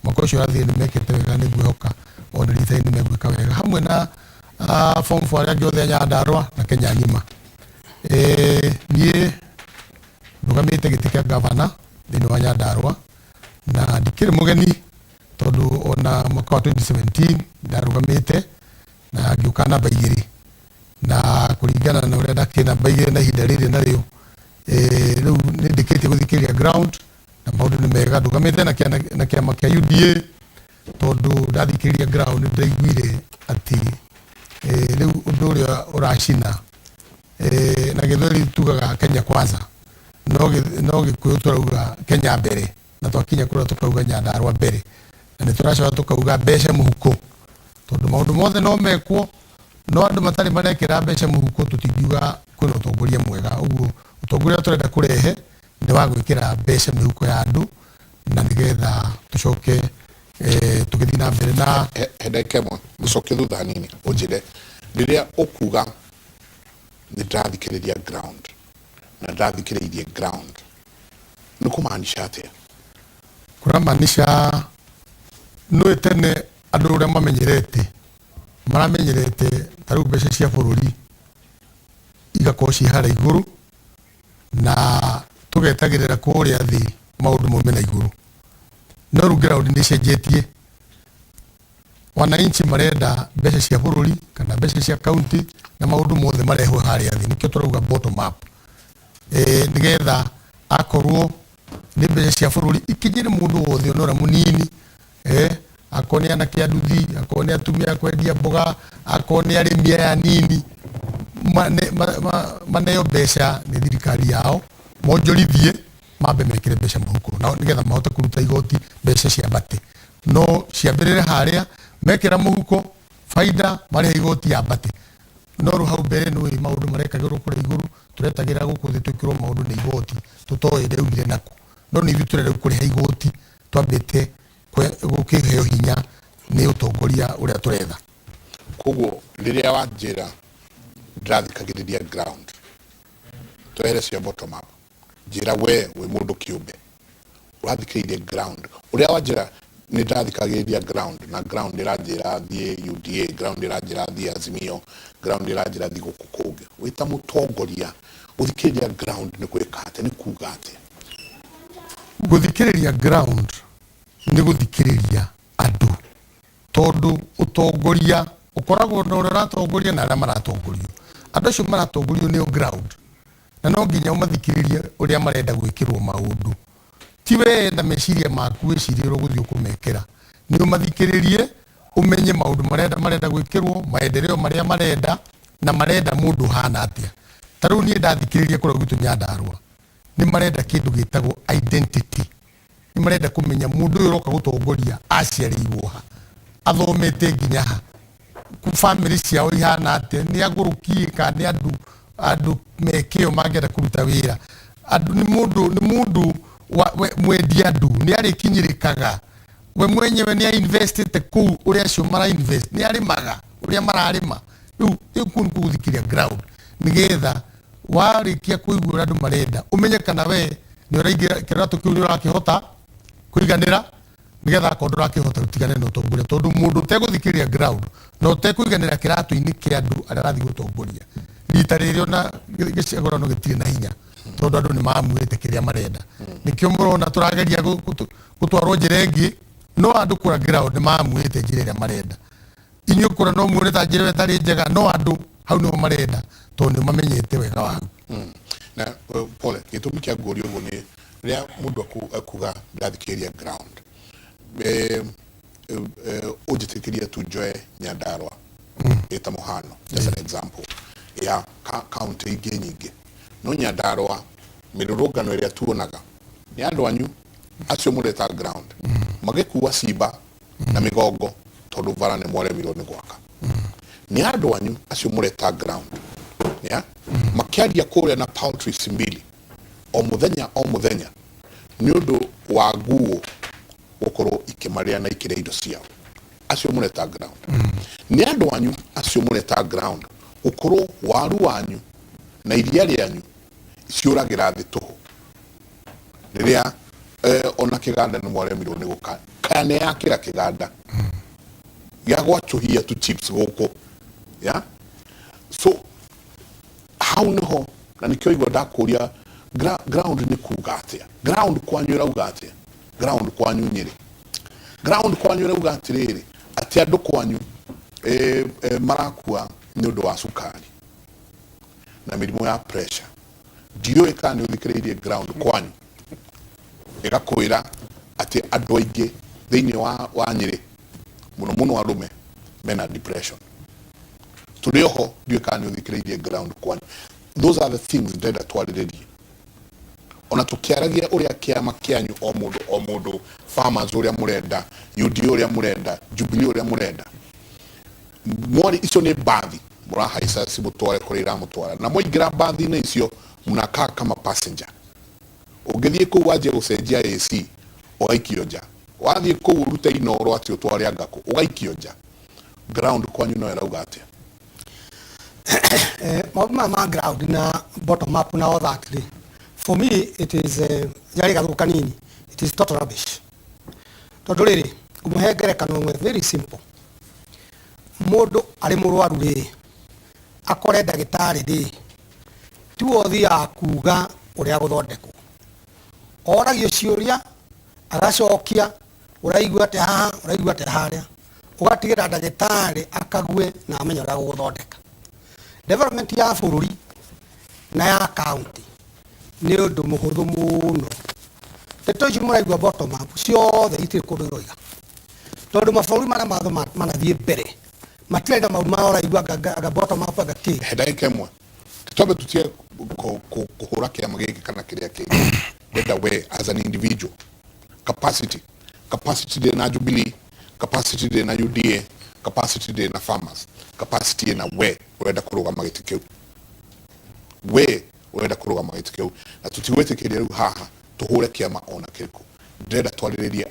mwaka ũcio ũrathire nĩ mekĩte wega, nĩ ngwĩhoka ona rita nĩ megwĩka wega hamwe na form 4 arĩa angĩ othe a Nyandarua na Kenya ng'ima. Niĩ ndũgamĩte gĩtĩ kĩa gavana thĩinĩ wa Nyandarua na ndikĩrĩ mũgeni, tondũ ona mwaka wa 2017 ndarũgamĩte na ngĩũka namba 2, na kũringana na ũrĩa ndakĩrĩ namba 2 na ihinda rĩrĩ narĩo, rĩu nĩ ndĩkĩtie gũthikĩrĩria ground na maũndũ nĩ mega. Ndũgamĩte na kĩama kĩa UDA tondũ ndathikĩrĩria ground nĩ ndĩraiguire atĩ rĩu ũndũ ũrĩa ũracina, na gĩthweri tugaga Kenya kwanza, no gĩkũyũ tũrauga Kenya mbere, na twakinya kũrĩa tũkauga Nyandarua mbere, na nĩ tũracoka tũkauga mbeca mũhuko, tondũ maũndũ mothe no mekwo no andũ matarĩ marekĩra mbeca mũhuko tũtingiuga kwĩna ũtongoria mwega. Ũguo ũtongoria ũrĩa tũrenda kũrehe nĩ wa gwĩkĩra mbeca mĩhuko ya andũ, na nĩgetha tũcoke tũgĩthiĩ na mbere na He ndagĩka ĩmwe ngũcokie thutha hanini, ũnjĩre rĩrĩa ũkuga nĩ ndĩrathikĩrĩria ground na ndĩrathikĩrĩirie ground, Nĩ kũmaanisha atĩa? Kũramaanisha nĩ tene andũ ũrĩa mamenyerete maramenyerete ta rĩu mbeca cia bũrũri igakorwo ciĩ harĩa igũrũ na tũgetagĩrĩra kũrĩa thĩ maũndũ maume na igũrũ, no rĩu ground nĩ ĩcenjetie. Wananchi marenda mbeca cia bũrũri kana mbeca cia county na maũndũ mothe marehwo harĩa thĩ, nĩkĩo tũrauga bottom up, nĩgetha akorwo nĩ mbeca cia bũrũri ikinyĩre mũndũ wothe ona ũrĩa mũnini, akorwo nĩ anake a nduthi, akorwo nĩ atumia a kwendia mboga, akorwo nĩ arĩmi aya anini, maneo mbeca nĩ thirikari yao, monjorithie mambe mekĩre mbeca mũhuko na nĩgetha mahote kũruta igoti, mbeca ciambate. No ciambĩrĩre harĩa mekĩra mũhuko baida marĩhe igoti yambate. No rĩu hau mbere nĩ maũndũ marekagĩrwo kũrĩa igũrũ, tũretagĩra gũkũ thĩ twĩkĩrwo maũndũ nĩ igoti tũtoĩ rĩaumire nakũ. No nĩ ithuĩ tũrenda rĩu kũrĩha igoti twambĩte gũkĩheo hinya nĩ ũtongoria ũrĩa tũretha. Koguo rĩrĩa wanjĩra ndĩrathikagĩrĩria ground, twehere cia bottom up, njĩra we wĩ mũndũ kĩũmbe ũrathikĩrĩirie ground, ũrĩa wanjĩra nĩ ndĩrathikagĩrĩria ground na ground ĩranjĩra thiĩ UDA, ground ĩranjĩra thiĩ Azimio, ground ĩranjĩra thiĩ gũkũ kũngĩ, wĩ ta mũtongoria gũthikĩrĩria ground nĩ gwĩka atĩa, nĩ kuga atĩa? Gũthikĩrĩria ground nĩ gũthikĩrĩria andũ, tondũ ũtongoria ũkoragwo na ũrĩa ũratongoria na arĩa maratongorio. Andũ acio maratongorio nĩo ground, na no nginya ũmathikĩrĩrie ũrĩa marenda gwĩkĩrwo maũndũ. Ti we na meciria maku wĩcirie ũrĩa ũgũthiĩ ũkũmekĩra, nĩ ũmathikĩrĩrie ũmenye maũndũ marenda gwĩkĩrwo, maendeleo marĩa marenda, na marenda mũndũ ũhana atĩa. Ta rĩu niĩ ndathikĩrĩria kũrĩa gwitũ Nyandarũa, nĩ marenda kĩndũ gĩtagwo identity, nĩ marenda kũmenya mũndũ ũyũ ũroka gũtongoria aciarĩirwo ha, athomete nginya ha, family ciao ihana atĩa, nĩ agũrũki kana nĩ andũ me kĩo mangĩenda kũruta wĩra, andũ nĩ mũndũ mwendia andũ, nĩ arĩkinyĩrĩkaga we mwenyewe, nĩ investite kũu ũrĩa acio mara invest, nĩ arĩmaga ũrĩa mararĩma. Rĩu kũu nĩ gũthikĩrĩria ground, nĩgetha warĩkia kũigua ũrĩa andũ marenda ũmenye kana we nĩ ũraingĩra kĩratũ kĩu, nĩ ũrakĩhota kũiganĩra, nĩgetha akorwo ndũrakĩhota ũtigane na ũtongoria, tondũ mũndũ ũtegũthikĩrĩria ground na ũtekũiganĩra kĩratũ-inĩ kĩa andũ arĩa arathiĩ gũtongoria, rita rĩrĩ ona gĩcagũrano gĩtirĩ na hinya, tondũ andũ nĩ mamuĩte kĩrĩa marenda. Nĩkĩo mũrona tũrageria gũtwarwo njĩra ĩngĩ, no andũ kũrĩa ground nĩ mamuĩte njĩra ĩrĩa marenda. Inyuĩ kũrĩa no muone ta njĩra ĩyo ĩtarĩ njega, no andũ hau nĩho marenda, tondũ nĩ mamenyete wega waku. Na pole, gĩtũmi kĩa ngũria ũguo nĩ rĩrĩa mũndũ akuga ndathikĩrĩria ground, ũnjĩtĩkĩrie tu njoe Nyandarũa ĩta mũhano, just an example ya county ingĩ nyingĩ, no Nyandarũa mĩrũrũngano ĩrĩa tuonaga nĩ andũ anyu acio mũreta ground magĩkua cimba na mĩgongo tondũ bara nĩ mwaremirwo nĩ gwaka. Nĩ andũ anyu acio mũreta ground ya makĩaria kũrĩa na poultry mbili o mũthenya o mũthenya nĩ ũndũ wa nguo gũkorwo ikĩmarĩa na ikĩrĩa indo ciao, acio mũreta ground. Nĩ andũ anyu acio mũreta ground gũkorwo waru wanyu na iria rĩanyu ciũragĩra thĩ tũhũ rĩrĩa ona kĩganda nĩ mwaremirwo nĩ gũka kana nĩ yakĩra kĩganda gĩa gwacũhia tu chips gũkũ ya. So hau nĩho na nĩkĩo igua ndakũria ground nĩ kuga atĩa, ground kwanyu ĩrauga atĩa, ground kwanyu Nyĩrĩ, ground kwanyu ĩrauga atĩrĩrĩ, atĩ andũ kwanyu marakua nĩ ũndũ wa cukari na mĩrimũ ya pressure. Ndiũĩ kana nĩ ũthikĩrĩirie ground kwanyu ĩgakwĩra atĩ andũ aingĩ thĩinĩ wa Nyĩrĩ, mũno mũno arũme, mena depression. Tũrĩ oho, ndiũĩ kana nĩ ũthikĩrĩirie ground kwanyu. Those are the things ndĩrenda twarĩrĩrie ona tũkĩaragia ũrĩa kĩama kĩanyu, o mũndũ o mũndũ, farmers ũrĩa mũrenda, UDA ũrĩa mũrenda, Jubilee ũrĩa mũrenda. Mwari icio nĩ mbathi mũrahaica cimũtware kũrĩa iramũtwara, na mwaingĩra mbathi-inĩ icio mnakaa kama passenger. Ũngĩthiĩ kũu wanjie gũcenjia AC, ũgaikio nja. Wathiĩ kũu ũrute inoro atĩ ũtware angakũ, ũgaikio nja. Ground kwanyu no ĩrauga atĩa? Maũndũ maya ma ground na bottom up na all that rĩ, for me it is Njarie gathũngũ kanini. It is total rubbish. Tondũ rĩrĩ, ngũmũhe ngerekano ĩmwe very simple. Mũndũ arĩ mũrwaru rĩ, akore ndagĩtarĩ rĩ, tiwe ũthiaga kuga ũrĩa gũthondekwo. Oragio ciũria, agacokia, ũraigua atĩa haha, ũraigua atĩa harĩa. Ũgatigĩra ndagĩtarĩ akague na amenye ũrĩa gũgũthondeka. Development ya bũrũri na ya county nĩ ũndũ mũhũthũ mũno. Ndeto ici mũraigua bottom up ciothe itirĩ kũndũ iroiga. Tondũ mabũrũri marĩa manathiĩ mbere matirenda maũndũ marĩa ũraigua anga bottom up anga kĩ. He ndagĩka ĩmwe twambe tutige kũhũra kĩama gĩkĩ kana kĩrĩa kĩngĩ. Ndenda we as an individual capacity ndĩ na Jubilee, capacity ndĩ na UDA, capacity ndĩ na farmers, capacity ĩna we ũrenda kũrũgama gĩtĩ kĩu, we ũrenda kũrũgama gĩtĩ kĩu, na tũtigwĩtĩkĩria rĩu haha tũhũre kĩama ona kĩrĩkũ. Ndĩrenda twarĩrĩria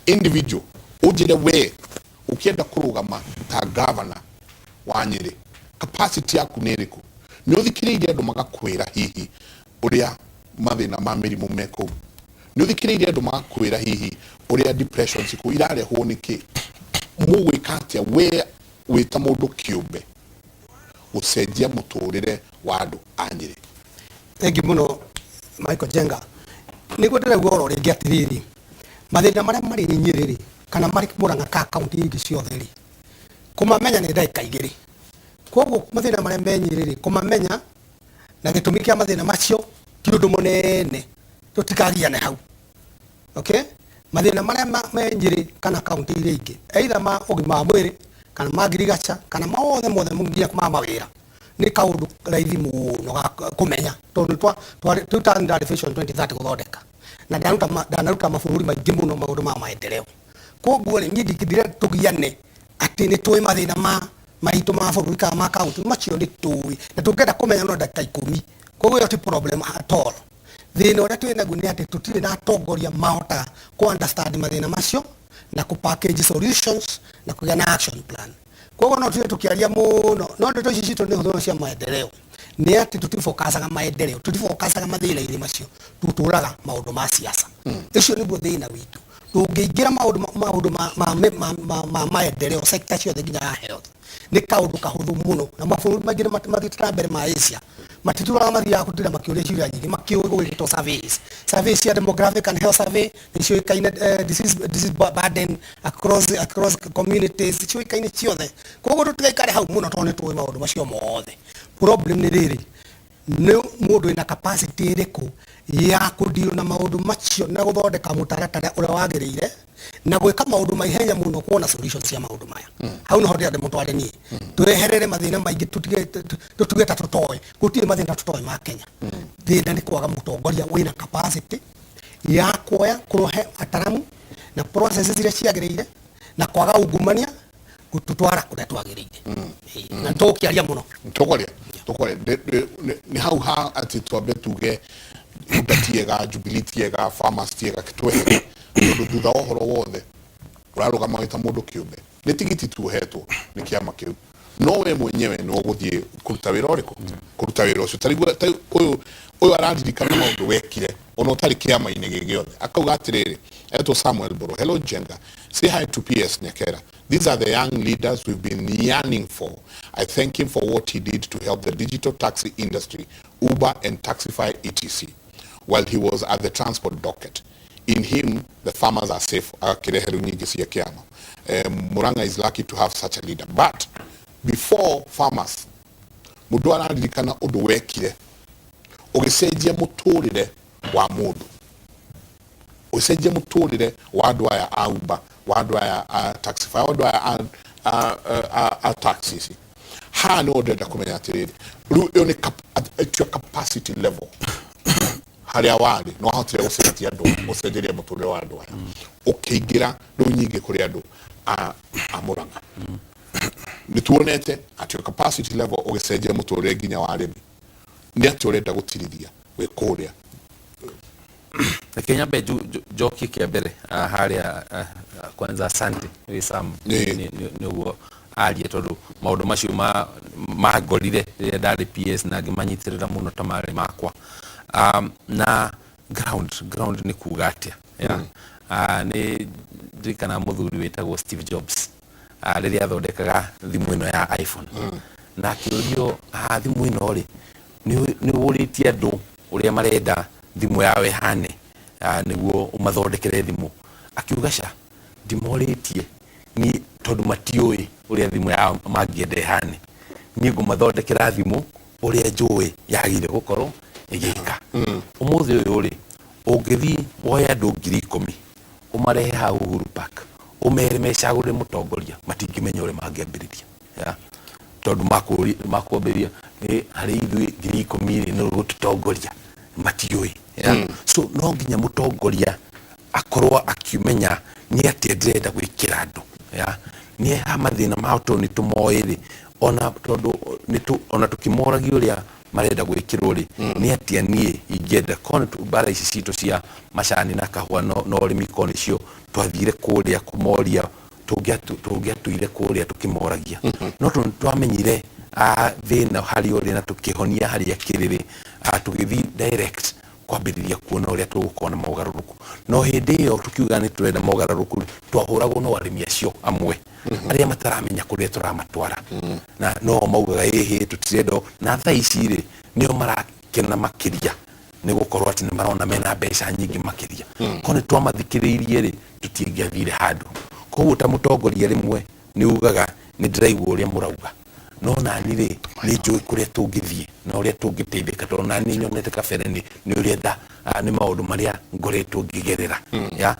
individual. Ũnjĩre we ũkĩenda kũrũgama ta governor wa Nyĩrĩ, capacity yaku nĩ ĩrĩkũ? Nĩ ũthikĩrĩirie andũ magakwĩra hihi ũrĩa mathĩna ma mĩrimũ me kũu? Nĩ ũthikĩrĩirie andũ magakwĩra hihi ũrĩa depression cikũ irarehwo nĩ kĩ? Mũgwĩka atĩa we wĩ ta mũndũ kĩũmbe gũcenjia mũtũrĩre wa andũ a Nyĩrĩ? Thengi mũno, Michael Jenga. Nĩguo ndĩraigua oro rĩngĩ atĩrĩrĩ, mathĩna marĩa marĩ Nyĩrĩ rĩ, kana marĩ Murang'a ka kaunti ingĩ ciothe rĩ, kũmamenya nĩ ndagĩka igĩrĩ. Koguo mathĩna marĩa me Nyĩrĩ rĩ, kũmamenya na gĩtũmi kĩa mathĩna macio ti ũndũ mũnene, tũtikagiane hau. Okay? Mathĩna marĩa me Nyĩrĩ kana kaunti iria ingĩ, either ma ũgima wa mwĩrĩ kana ma ngirigaca kana mothe mothe nginya ma mawĩra, nĩ kaũndũ raithi mũno ga kũmenya, tondũ tũrutaga ndarĩ Vision 2030 gũthondeka, na ndanaruta mabũrũri maingĩ mũno maũndũ ma maendeleo. Koguo rĩ, niĩ ndingĩthira tũgiane atĩ nĩ tũĩ mathĩna ma maitũ ma bũrũri kana ma kaunti, macio nĩ tũĩ na tũngĩenda kũmenya no ndagĩka ikũmi. Koguo ĩyo ti problem at all. Thĩna ũrĩa twĩ naguo nĩ atĩ tũtirĩ na atongoria mahotaga kũ understand mathĩna macio na kũ package solutions na kũgĩa na action plan. Koguo no tũthiĩ tũkĩaria mũno, no ndeto ici citũ nĩ hũthũ cia maendeleo, nĩ atĩ tũtifokacaga maendeleo, tũtifokacaga mathĩna-inĩ macio, tũtũraga maũndũ ma siasa. Ũcio nĩguo thĩna witũ. Tũngĩingĩra maũndũ ma maendeleo sector ciothe nginya ya health, nĩ kaũndũ kahũthũ mũno, na mabũrũri maingĩ nĩ mathiĩte na mbere ma Asia matitũraga mathiaga gũtinda makĩũria ciũria nyingĩ, makĩũĩ gũgĩtwo surveys, surveys cia demographic and health survey nĩ ciũĩkaine, disease burden across communities ciũĩkaine ciothe. Koguo tũtigaikare hau mũno tondũ nĩ tũĩ maũndũ macio mothe. Problem nĩ rĩrĩ, nĩ mũndũ wĩna capacity ĩrĩkũ ya kũdeal na maũndũ macio na gũthondeka mũtaratara ũrĩa wagĩrĩire na gwĩka maũndũ ma ihenya mũno kuona solutions cia maũndũ maya. Hau niho ndĩrenda mũtware niĩ, tweherere mathĩna maingĩ, tũtige ta tũtoĩ. Gũtirĩ mathĩna tũtoĩ ma Kenya. Thĩna nĩ kwaga mũtongoria wĩna capacity ya kuoya kũrehe ataramu na processes iria ciagĩrĩire na kwaga ungumania gũtũtwara kũrĩa twagĩrĩire. Na tũgũkĩaria mũno. Tũkwaria nĩ hau ha atĩ twambe tuge UDA tiega, Jubilee tiega, Farmers tiega, twehere, tondũ thutha wa ũhoro wothe ũrarũgama wĩ ta mũndũ kĩũmbe, nĩ tigiti tu ũhetwo nĩ kĩama kĩu, no we mwenyewe nĩ ũgũthiĩ kũruta wĩra ũrĩkũ, kũruta wĩra ũcio. Ta rĩu ũyũ araririkana maũndũ wekire ona ũtarĩ kĩama-inĩ gĩ gĩothe, akauga atĩrĩrĩ, etwo Samuel Mburu, "Hello Njenga, say hi to PS Nyakera. These are the young leaders we've been yearning for. I thank him for what he did to help the digital taxi industry, Uber and Taxify etc., while he was at the transport docket. In him, the farmers are safe." Agakĩrehe rĩu nyingĩ cia kĩama. Murang'a is lucky to have such a leader. But before farmers, mũndũ araririkana ũndũ wekire ũgĩcenjia mũtũrĩre wa mũndũ, ũgĩcenjia mũtũrĩre wa andũ aya a Uber, wa andũ aya a Taxify, wa andũ aya a taxis. Haha nĩho ndĩrenda kũmenya atĩrĩrĩ, rĩu ĩyo nĩ at your capacity level harĩa warĩ nĩ wahotire gũcenjia andũ, gũcenjeria mũtũrĩre wa andũ aya, ũkĩingĩra rĩu nyingĩ kũrĩ andũ a Murang'a, nĩ tuonete at your capacity level ũgĩcenjia mũtũrĩre nginya wa arĩmi. Nĩ atĩ ũrenda gũtirithia wĩ kũrĩa? Reke nyambe njokie kĩa mbere harĩa. Kwanza asante wĩ Sam nĩ ũguo arie, tondũ maũndũ macio mangorire rĩrĩa ndarĩ PS na ngĩmanyitĩrĩra mũno ta marĩ makwa. Na ground nĩ kuga atĩa? Yeah. Nĩ ndirikana mũthuri wĩtagwo Steve Jobs, rĩrĩa athondekaga thimũ ĩno ya iPhone, na akĩũrio, thimũ ĩno rĩ, nĩ ũrĩtie andũ ũrĩa marenda thimũ yao ĩhane, nĩguo ũmathondekere thimũ? Akiuga, ca, ndimorĩtie ni tondũ matiũĩ ũrĩa thimũ yao mangĩenda ĩhane. Niĩ ngũmathondekera thimũ ũrĩa njũĩ yagĩrĩire gũkorwo ĩgĩka. Ũmũthĩ ũyũ rĩ, ũngĩthiĩ woe andũ 10,000 ũmarehe hau Uhuru Park, ũmere mecagũrĩre mũtongoria, matingĩmenya ũrĩa mangĩambĩrĩria, ya tondũ makwambĩrĩria nĩ harĩ ithuĩ 10,000 rĩ, nĩ gũtũtongoria matiũĩ, ya. So no nginya mũtongoria akorwo akĩmenya nĩ atĩa ndĩrenda gwĩkĩra andũ, ya nĩ ha mathĩna mao, tondũ nĩ tũmoĩ rĩ, ona tondũ ona tũkĩmoragia ũrĩa marenda gwĩkĩrwo rĩ, nĩ atĩa niĩ ingĩenda korwo nĩ mbara ici citũ cia macani na kahũa na ũrĩmi, korwo nĩcio twathire kũrĩa kũmoria, tũngĩatũire kũrĩa tũkĩmoragia. No tondũ twamenyire thĩna harĩa ũrĩ na tũkĩhonia harĩa kĩrĩ rĩ, tũgĩthiĩ direct kwambĩrĩria kuona ũrĩa tũgũkorwo na mogarũrũku. No hĩndĩ ĩyo tũkiuga nĩ tũrenda mogarũrũku, twahũragwo no arĩmi acio amwe arĩa mataramenya kũrĩa tũramatwara, na no maugaga ĩhĩ tũtirenda ũũ. Na thaa ici rĩ, nĩo marakena makĩria nĩ gũkorwo atĩ nĩ marona mena mbeca nyingĩ makĩria. Korwo nĩ twamathikĩrĩirie rĩ, tũtingĩathire handũ. Koguo ta mũtongoria rĩmwe nĩ ugaga, nĩ ndĩraigua ũrĩa mũrauga, no nani rĩ, nĩ njũĩ kũrĩa tũngĩthiĩ na ũrĩa tũngĩteithĩka, tondũ nani nyonete kabere nĩ ũrĩa nda nĩ maũndũ marĩa ngoretwo ngĩgerera, ya.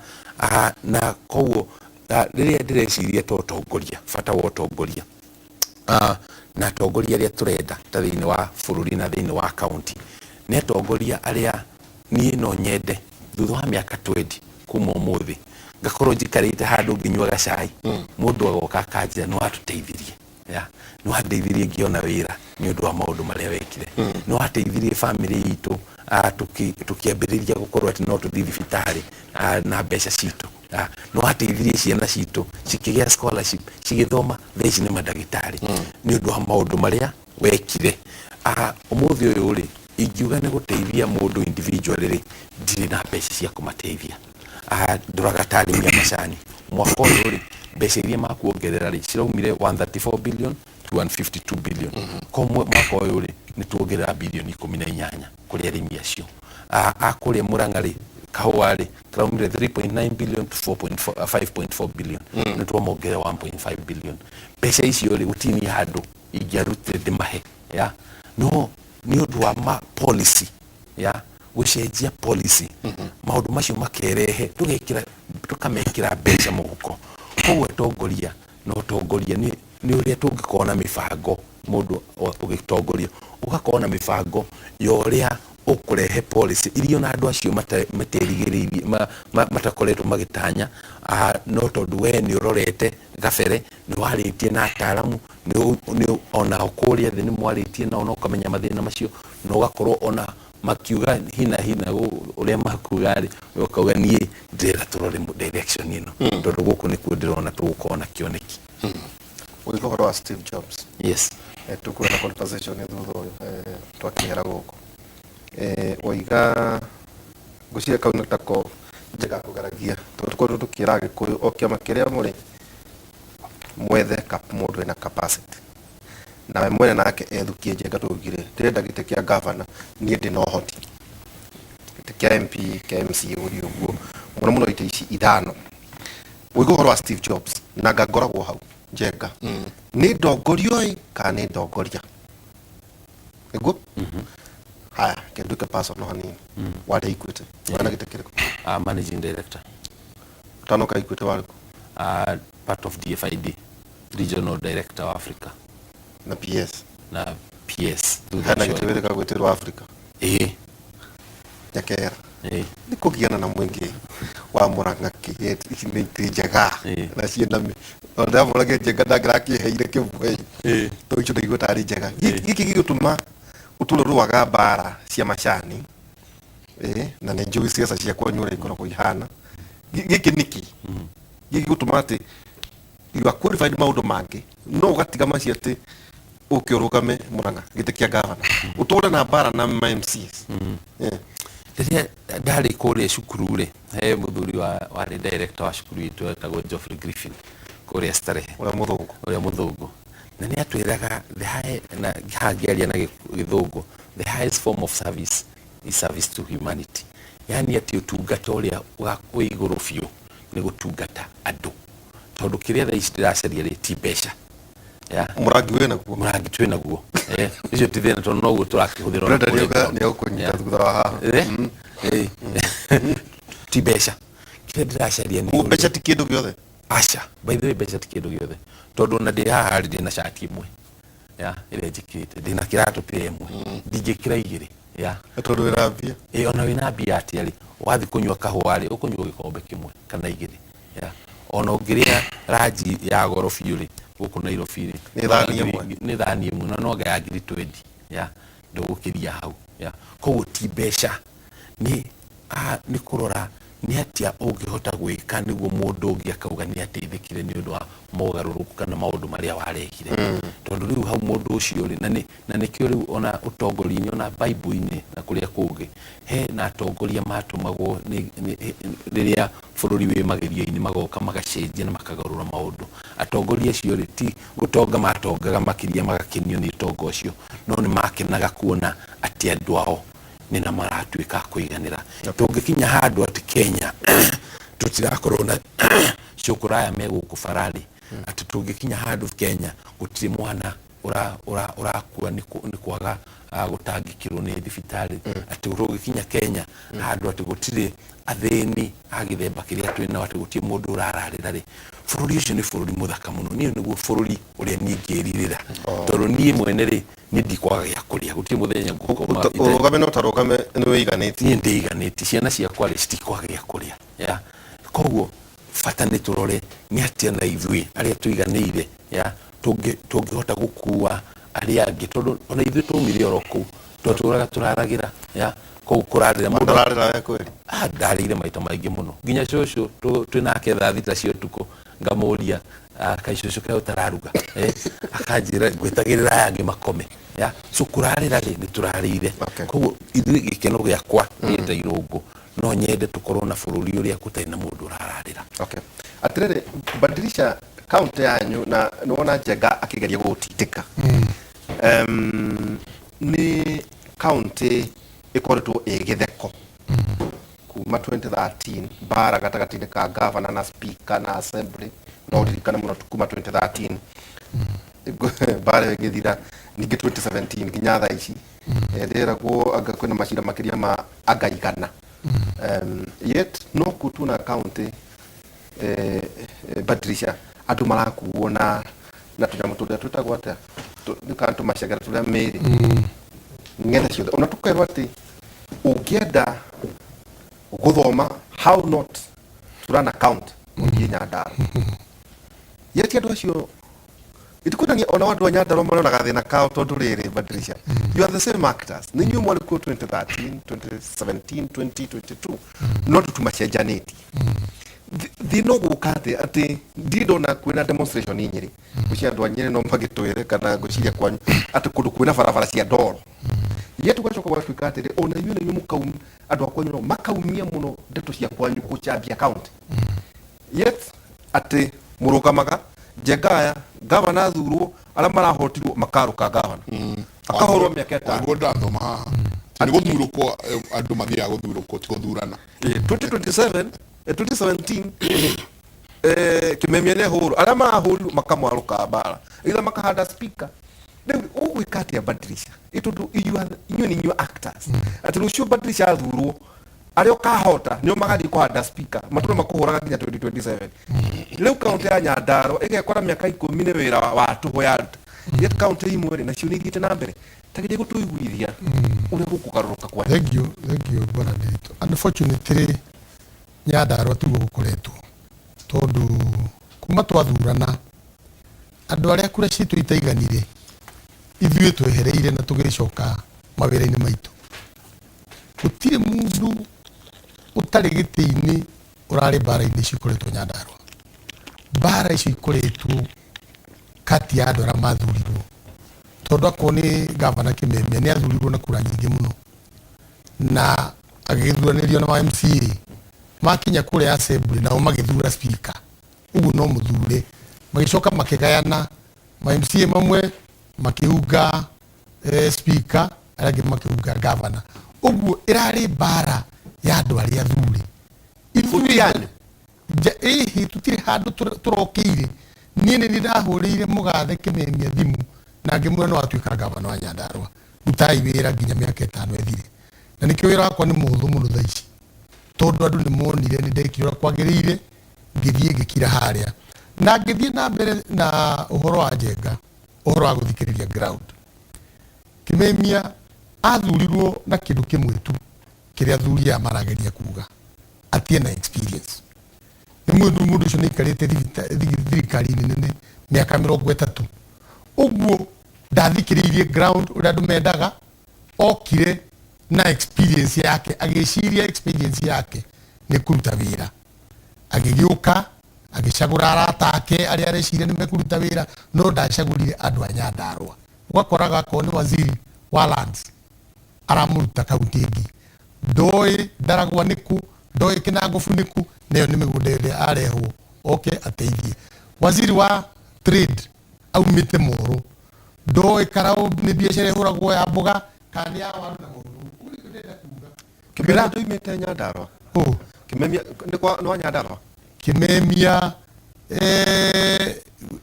Na koguo rĩrĩa ndĩreciria ta ũtongoria, bata wa ũtongoria na atongoria arĩa tũrenda ta thĩinĩ wa bũrũri na thĩinĩ wa kaunti, nĩ atongoria arĩa niĩ no nyende thutha wa mĩaka 20 kuma ũmũthĩ ngakorwo njikarĩte handũ ngĩnyuaga cai, mũndũ agoka akanjĩra, nĩ watũteithirie, ya nĩ wandeithirie ngĩona wĩra nĩ ũndũ wa maũndũ marĩa wekire, nĩ wateithirie famĩlĩ itũ, tũkĩambĩrĩria gũkorwo atĩ no tũthiĩ thibitarĩ na mbeca citũ, nĩ wateithirie ciana citũ cikĩgĩa scholarship, cigĩthoma, thaa ici nĩ mandagĩtarĩ nĩ ũndũ wa maũndũ marĩa wekire. Ũmũthĩ ũyũ rĩ, ingiuga nĩ gũteithia mũndũ individually rĩ, ndirĩ na mbeca cia kũmateithia. Ndoraga ta arĩmi a macani, mwaka ũyũ rĩ, mbeca iria makuongerera rĩ, ciraumire 134 billion to 152 billion. Koguo mwaka ũyũ rĩ, nĩ tuongerera bilioni 18 kũrĩ arĩmi acio. A kũrĩa Murang'a rĩ, kahũa rĩ, karaumire 3.9 billion to 4.4, 5.4 billion, nĩ twamongerera 1.5 billion. Mbeca icio rĩ, gũtirĩ niĩ handũ ingĩarutire ndĩmahe, ya no nĩ ũndũ wa ma policy, ya gũcenjia policy, maũndũ macio makerehe tũgekĩra, tũkamekĩra mbeca mũhuko. Koguo atongoria na ũtongoria nĩ ũrĩa tũngĩkorwo na mĩbango. Mũndũ ũgĩtongoria ũgakorwo na mĩbango ya ũrĩa ũkũrehe policy iria ona andũ acio materigĩrĩirie, matakoretwo magĩtanya, no tondũ we nĩ ũrorete gabere, nĩ warĩtie na ataaramu, nĩ onao kũrĩa thĩ nĩ mwarĩtie nao na ũkamenya mathĩna macio, na ũgakorwo ona makiuga hina hina ũrĩa makuga rĩ, we ũkauga, niĩ ndĩrenda tũrore direction ĩno, tondũ gũkũ nĩkuo ndĩrona tũgũkorwo na kĩoneki. Ũgĩka ũhoro wa Steve Jobs, Yes. Tũkuona na conversation thutha ũyũ, twakĩhera gũkũ, waiga ngwĩciria kau nĩ tako njega kũgeragia, tondũ tũkoretwo tũkĩra Agĩkũyũ o kĩama kĩrĩa mũrĩ mwethe mũndũ wĩna capacity nawe mwene nake ethukie. Njenga, tũugire ndĩrenda gĩtĩ kĩa gavana, niĩ ndĩna ũhoti, gĩtĩ kĩa MP, kĩa MCA, gũthiĩ ũguo mũno mũno, itĩ ici ithano. Ũigua ũhoro wa Steve Jobs na nga ngoragwo hau. Njenga, nĩ ndongorio ĩ kana nĩ ndongoria nĩguo? Haya, kĩnduĩke personal hanini. Warĩ Equity, wena gĩtĩ kĩrĩkũ? Managing director. Ũtanoka Equity warĩ kũ? Part of DFID, regional director wa Africa. Na PS. Na PS thutha Hena ũcio. Gĩtĩ wĩrĩga gwĩtĩrwo Africa? Ĩĩ. Nyakera. Ĩĩ. Nĩ kũgiana na mũingĩ wa Mũrang'a kĩ ici nĩ itĩ njega na ciĩna ndamũragia Njenga ndangĩrakĩheire kĩmwe, tondũ icio ndaigua tarĩ njega. Gĩkĩ gĩgũtũma ũtũre ũrũaga mbara cia macani, na nĩ njũĩ ciaca cia kwanyu ũrĩa ikoragwo ihana. Gĩkĩ nĩkĩ gĩgũtũma atĩ you are qualified maũndũ mangĩ no ũgatiga macio atĩ Ũke ũrũgame Murang'a gĩtĩ kĩa gavana, ũtũre na mbara na ma MCs. Rĩrĩa ndarĩ kũrĩa cukuru rĩ, he mũthuri wa warĩ director wa cukuru itũ etagwo Geoffrey Griffin kũrĩa Starehe. Ũrĩa mũthũngũ. Ũrĩa mũthũngũ, na nĩ atwĩraga the high, na haha ngĩaria na gĩthũngũ, the highest form of service is service to humanity, yani atĩ ũtungata ũrĩa wĩ igũrũ biũ nĩ gũtungata andũ, tondũ kĩrĩa thaa ici ndĩracaria rĩ ti mbeca ya Mũrangi wĩ naguo. Mũrangi twĩ naguo. Ũcio ti thĩna tondũ noguo tũrakĩhũthĩra ona Brenda kũrĩa nĩauga ground. nĩegũkũnyita thutha wa haha. Ti mbeca kĩrĩa ndĩracaria nĩ Koguo mbeca ti kĩndũ gĩothe. Aca, by the way, mbeca ti kĩndũ gĩothe, tondũ ona ndĩ haha rĩ, ndĩna cati ĩmwe ya ĩrĩa njĩkĩrĩte, ndĩna kĩratũ pĩa ĩmwe, ndingĩkĩra igĩrĩ ya. Tondũ wĩna mbia. Ĩ, ona wĩna mbia atĩa rĩ, wathiĩ kũnyua kahũa rĩ, ũkũnyua gĩkombe kĩmwe kana igĩrĩ ya. Ona ũngĩrĩa ranji ya goro biũ rĩ, gũkũ Nairobi rĩ, Nĩ thani ĩmwe. Nĩ thani ĩmwe, na no anga ya ngiri 20 ya, ndũgũkĩria hau ya. Koguo ti mbeca, nĩ kũrora nĩ atĩa ũngĩhota gwĩka nĩguo mũndũ ũngĩ akauga nĩ ateithĩkire nĩ ũndũ wa mogarũrũku kana maũndũ marĩa warehire, tondũ rĩu hau mũndũ ũcio rĩ, na nĩkĩo rĩu ona ũtongoria-inĩ, ona Bible-inĩ na kũrĩa kũngĩ, he na atongoria matũmagwo rĩrĩa bũrũri wĩ magerio-inĩ, magoka magacenjia na makagarũra maũndũ. Atongoria acio rĩ, ti gũtonga matongaga makĩria magakenio nĩ ũtonga ũcio, no nĩ makenaga kuona atĩ andũ ao nĩ na maratuĩka a kũiganĩra. Tũngĩkinya handũ atĩ Kenya tũtirakorwo na cũkũra aya me gũkũ bararĩ, atĩ tũngĩkinya handũ Kenya gũtirĩ mwana ũrakua nĩ kwaga gũtangĩkĩrwo nĩ thibitarĩ, atĩ tũngĩkinya Kenya handũ atĩ gũtirĩ athĩni a gĩthemba kĩrĩa twĩ nao, atĩ gũtirĩ mũndũ ũrararĩra rĩ, bũrũri ũcio nĩ bũrũri mũthaka mũno. Niĩ nĩguo bũrũri ũrĩa niĩ ingĩrirĩra, tondũ niĩ mwene rĩ, niĩ ndikwaga gĩa kũrĩa, gũtirĩ mũthenya ngũkoma. Ũrũgame no ũtarũgame nĩ wĩiganĩtie. Niĩ ndĩiganĩtie, ciana ciakwa rĩ citikwaga gĩa kũrĩa ya. Koguo bata nĩ tũrore nĩ atĩa na ithuĩ arĩa tũiganĩire ya tũngĩhota gũkua arĩa angĩ, tondũ ona ithuĩ twaumire oro kũu, twatũraga tũraragĩra ya koguo kũrarĩra mũndũ. Ũrarĩra we kweli? Ndarĩire maita maingĩ mũno, nginya cũcũ twĩ nake thaa 6 cia ũtukũ, ngamũria, "Kaĩ cũcũ kaĩ ũtararuga?" Akanjĩra ngwĩtagĩrĩra aya angĩ makome ya. So kũrarĩra rĩ, nĩ tũrarĩire. Koguo ithuĩ gĩkeno gĩakwa niĩ ta Irũngũ, no nyende tũkorwo na bũrũri ũrĩa gũtarĩ na mũndũ ũrararĩra. Okay. Atĩrĩrĩ, Badilisha kaunti yanyu na nĩwona Njenga akĩgeria gũgũtindĩka. Nĩ kaunti ĩkoretwo ĩ gĩtheko kuma 2013, mbara gatagatĩ-inĩ ka governor na speaker na assembly, no ũririkane mũno kuma 2013 mbara ĩyo ĩgĩthira, ningĩ 2017 nginya thaa ici. Ndĩragwo anga kwĩna macira makĩria ma anga 100. Yet no kuo tuona kaunti Badilisha andũ marakuo na tũnyamũ tũrĩa twĩtagwo atĩa, nĩ kana tũmacegera tũrĩa mĩrĩ ng'enda ciothe, ona tũkerwo atĩ ũngĩenda gũthoma how not to run a county ũthiĩ Nyandarua. Yet andũ acio itikwonania ona andũ a Nyandarua marona gathĩna kao, tondũ rĩrĩ, Badilisha, you are the same actors, nĩ inyuĩ mwarĩ kuo 2013, 2017, 2022, no tũtumacenjanĩtie. Thĩna ũgũka atĩ ndirĩ ndona kwĩna demonstration Nyĩrĩ. Ngwĩciria andũ a Nyĩrĩ no magĩtwĩre, kana ngwĩciria kwanyu atĩ kũndũ kwĩna barabara cia ndoro. Yet ũgacoka ũgatuĩka atĩrĩ, ona inyuĩ na inyuĩ mũkaum andũ a kwanyu no makaumia mũno ndeto cia kwanyu gũcambia county, yet atĩ mũrũgamaga Njenga aya gavana athurwo, arĩa marahotirwo makarũka gavana akahũrwo mĩaka 5. Waiguo ndathoma haha nĩ gũthurũkwo, andũ mathiaga gũthurũkwo, ti gũthurana. 2027, 2017, Kimemia nĩ ahũrwo, arĩa marahũrirwo makamwarũka mbara either makahanda speaker. Rĩu ũgwĩka atĩa, Badilisha? Ĩ tondũ inyuĩ nĩ inyuĩ actors, atĩ rũciũ Badilisha athurwo, arĩa ũkahota nĩo magathiĩ kũhanda speaker, matũre makũhũraga nginya 2027. Rĩu kaunti ya Nyandarua ĩgekora mĩaka 10 nĩ wĩra wa tũhũ yaruta, yet kaunti imwe rĩ nacio nĩ ithiĩte na mbere. Tagĩrĩ gũtũiguithia ũrĩa gũkũgarũrũka kwa. Thank you, thank you, bwana Ndiritu. Unfortunately, Nyandarua tiguo gũkoretwo, tondũ kuma twathurana andũ arĩa kura citũ itaiganire ithuĩ twehereire na tũgĩcoka mawĩra-inĩ maitũ. Gũtirĩ mũndũ ũtarĩ gĩtĩ-inĩ ũrarĩ mbara-inĩ icio ikoretwo Nyandarua. Mbara icio ikoretwo kati ya andũ arĩa mathurirwo. Tondũ akorwo nĩ gavana Kimemia nĩ athurirwo na kura nyingĩ mũno na agĩgĩthuranĩrio na ma MCA makinya kũrĩa assembly, nao magĩthura speaker, ũguo no mũthure. Magĩcoka makĩgayana, ma MCA mamwe makĩunga speaker, arĩa angĩ makĩunga gavana. Ũguo ĩrarĩ mbara ya andũ arĩa athure. Gũtiarĩ. Ĩhĩ, tũtirĩ handũ tũrokĩire. Niĩ nĩ ndahũrĩire mũgathe Kimemia thimũ na ngĩmwĩra no atuĩka gavana wa Nyandarua, rutai wĩra nginya mĩaka 5 ĩthire. Na nĩkĩo wĩra wakwa nĩ mũhũthũ mũno thaa ici, tondũ andũ nĩ monire nĩ ndekire ũrĩa kwagĩrĩire, ngĩthiĩ ngĩkira harĩa na ngĩthiĩ na mbere na ũhoro wa Njenga, ũhoro wa gũthikĩrĩria ground. Kimemia athurirwo na kĩndũ kĩmwe tu kĩrĩa athuri aya marageria kuga, atĩ ena experience. Nĩ mũndũ ũcio nĩ aikarĩte thirikari-inĩ nene mĩaka 30. Ũguo ndathikĩrĩirie ground ũrĩa andũ mendaga, okire na experience yake, agĩciria experience yake nĩ kũruta wĩra. Agĩgĩũka agĩcagũra arata ake arĩa areciria nĩ mekũruta wĩra, no ndacagũrire andũ a Nyandarua. Ũgakoraga akorwo nĩ waziri wa lands aramũruta kaunti ĩngĩ, ndoĩ Ndaragwa nĩkũ, ndoĩ Kinangobu nĩkũ, nayo nĩ mĩgũnda ĩrĩa arehwo oke ateithie. Waziri wa trade aumĩte Moro, ndoĩ Karau nĩ biacara ĩhũragwo ya mboga kana nĩ ya waru na maũndũ. Ũguo nĩkĩo ndĩrenda kuga. Kimemia ndoimĩte Nyandarua? Ũ? Kimemia nĩ wa Nyandarua? Kimemia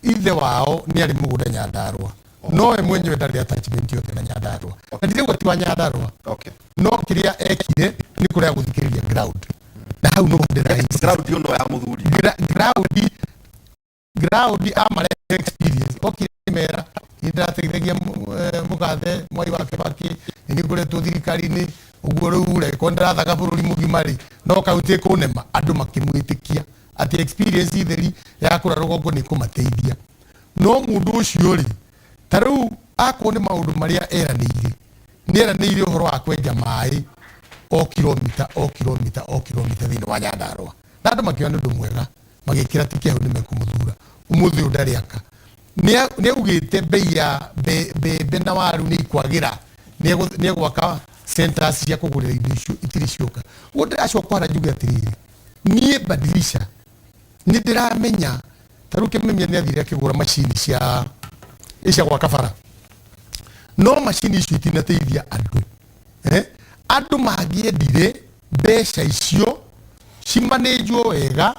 ithe wao nĩ arĩ mũgũnda Nyandarua, no we mwenyewe ndarĩ attachment yothe na Nyandarua, na ndirauga ti wa Nyandarua. No kĩrĩa ekire nĩ kũrega gũthikĩrĩria ground, na hau no ndĩra insist. Ground ĩyo no ya mũthuri. Ground amarehe experience, okire mera nĩ ndĩrateithagia mũgathe Mwai wa Kibaki, nĩ ngoretwo thirikari-inĩ, ũguo rĩu rĩ ko ndĩrathaga bũrũri mũgima rĩ, no kaunti ĩkũnema. Andũ makĩmwĩtĩkia atĩ experience theri ya kũrĩa rũgongo nĩ ĩkũmateithia. No mũndũ ũcio rĩ, ta rĩu akorwo nĩ maũndũ marĩa eranĩire, nĩ eranĩire ũhoro wa kwenja maĩ o kilomita o kilomita o kilomita thĩinĩ wa Nyandarua, na andũ makĩona nĩ ũndũ mwega, magĩkĩra tiki hau nĩ mekũmũthura. Ũmũthĩ ũyũ ndarĩ aka. Nĩ augĩte bei ya mbembe na waru nĩ ikwagĩra, nĩ egwaka centers cia kũgũrĩra indo icio, itirĩ cioka. Ũguo ndĩracoka hara njuge atĩrĩrĩ, niĩ Badilisha nĩ ndĩramenya ta rĩu Kimemia nĩ athire akĩgũra macini cia gwaka bara, no macini icio itinateithia andũ. Andũ mangĩendire mbeca icio cimanĩnjwo wega,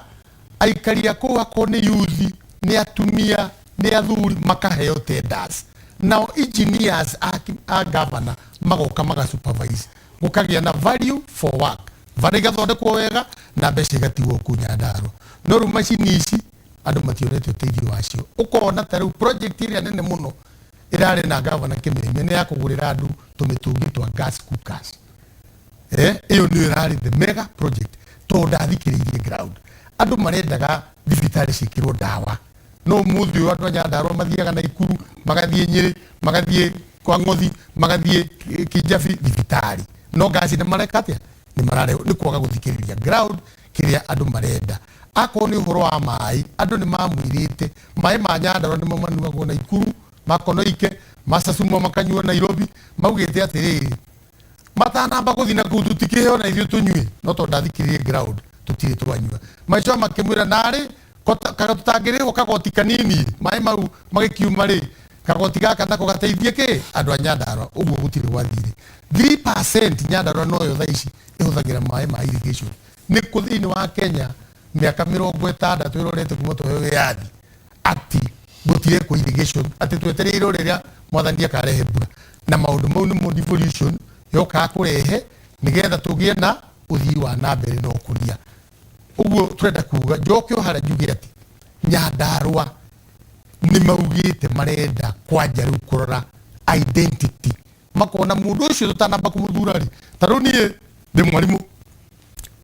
aikari a kũu akorwo nĩ youth, nĩ atumia, nĩ athuri, makaheo tenders, nao engineers a governor magoka maga supervise, gũkagĩa na value for work, bara igathondekwo wega na mbeca igatigwo kũu Nyandarua. No rĩu macini ici andũ mationete ũteithio wacio. Ũkona ta rĩu project ĩrĩa nene mũno ĩrarĩ na gavana Kimemia nĩ ya kũgũrĩra andũ tũmĩtũngi twa gas cookers. Ĩyo nĩyo ĩrarĩ the mega project, tondũ ndathikĩrĩirie ground. Andũ marendaga thibitarĩ ciĩkĩrwo ndawa, no ũmũthĩ ũyũ andũ a Nyandarua mathiaga Naikuru, magathiĩ Nyĩrĩ, magathiĩ kwa Ng'othi, magathiĩ Kijabi thibitarĩ, no ngaci nĩ mareka atĩa? Nĩ mararehwo nĩ kwaga gũthikĩrĩria ground kĩrĩa andũ marenda. Akorwo nĩ ũhoro wa maĩ, andũ nĩ mamwĩrĩte maĩ ma Nyandarua nĩmo manuagwo Naikuru, makonoike macacumwo makanyuo Nairobi. Maugĩte atĩrĩrĩ, matanamba gũthiĩ na kũu tũtikĩheo na ithuĩ tũnyue, no tondũ ndathikĩrĩrie ground tũtirĩ twanyua. Maico makĩmwĩra narĩ tũtangĩrĩhwo kagoti kanini, maĩ mau magĩkiuma rĩ, kagoti gaka nako gateithie kĩ andũ a Nyandarua. Ũguo gũtirĩ gwathire. 3% Nyandarua noyo thaa ici ĩhũthagĩra maĩ ma irrigation. Nĩ kũ thĩinĩ wa Kenya mĩaka 60 ĩrorete kuma tũheo wĩyathi atĩ gũtirekwo irrigation, atĩ twetereire rĩrĩa mwathani akarehe mbura? Na maũndũ mau nĩmo devolution yokaga kũrehe, nĩgetha tũgĩe na ũthii wa na mbere na ũkũria. Ũguo tũrenda kuga, njoke o harĩa njuge atĩ Nyandarua nĩ maugĩte marenda kwanja rĩu kũrora identity, makona mũndũ ũcio tũtanamba kũmũthura rĩ. Ta rĩu niĩ ndĩ mwarimũ,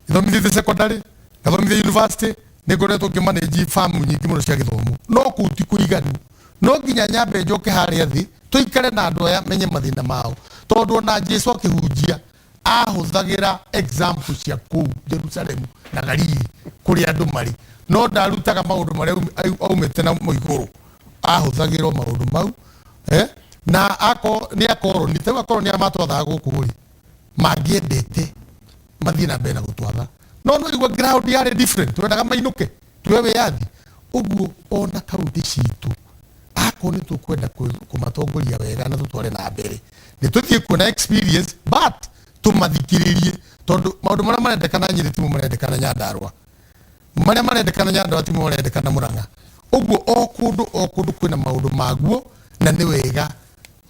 ithomithĩtie secondary, ngathomithia university, nĩ ngoretwo ngĩmanage farm nyingĩ mũno cia gĩthomo, no kũu ti kũiganu. No nginya nyambe njoke harĩa thĩ tũikare na andũ aya, menye mathĩna mao, tondũ ona Jesu akĩhunjia ahũthagĩra example cia kũu Jerusalemu na Galili kũrĩa andũ marĩ, no ndarutaga maũndũ marĩa aumĩte na igũrũ, ahũthagĩra o maũndũ mau. Na ako nĩ akoroni, ta rĩu akoroni arĩa matwathaga gũkũ rĩ, mangĩendete mathiĩ na mbere na gũtwatha, no no igua ground yarĩ different, twendaga mainũke tuwe wĩyathi. Ũguo ona kaunti citũ, akorwo nĩ tũkwenda kũmatongoria wega na tũtware na mbere, nĩ tũthiĩ kuona experience, but tũmathikĩrĩrie, tondũ maũndũ marĩa marendekana Nyĩrĩ timo marendekana Nyandarũa, marĩa marendekana Nyandarũa timo marendekana Mũrang'a. Ũguo o kũndũ o kũndũ kwĩna maũndũ maguo, na nĩ wega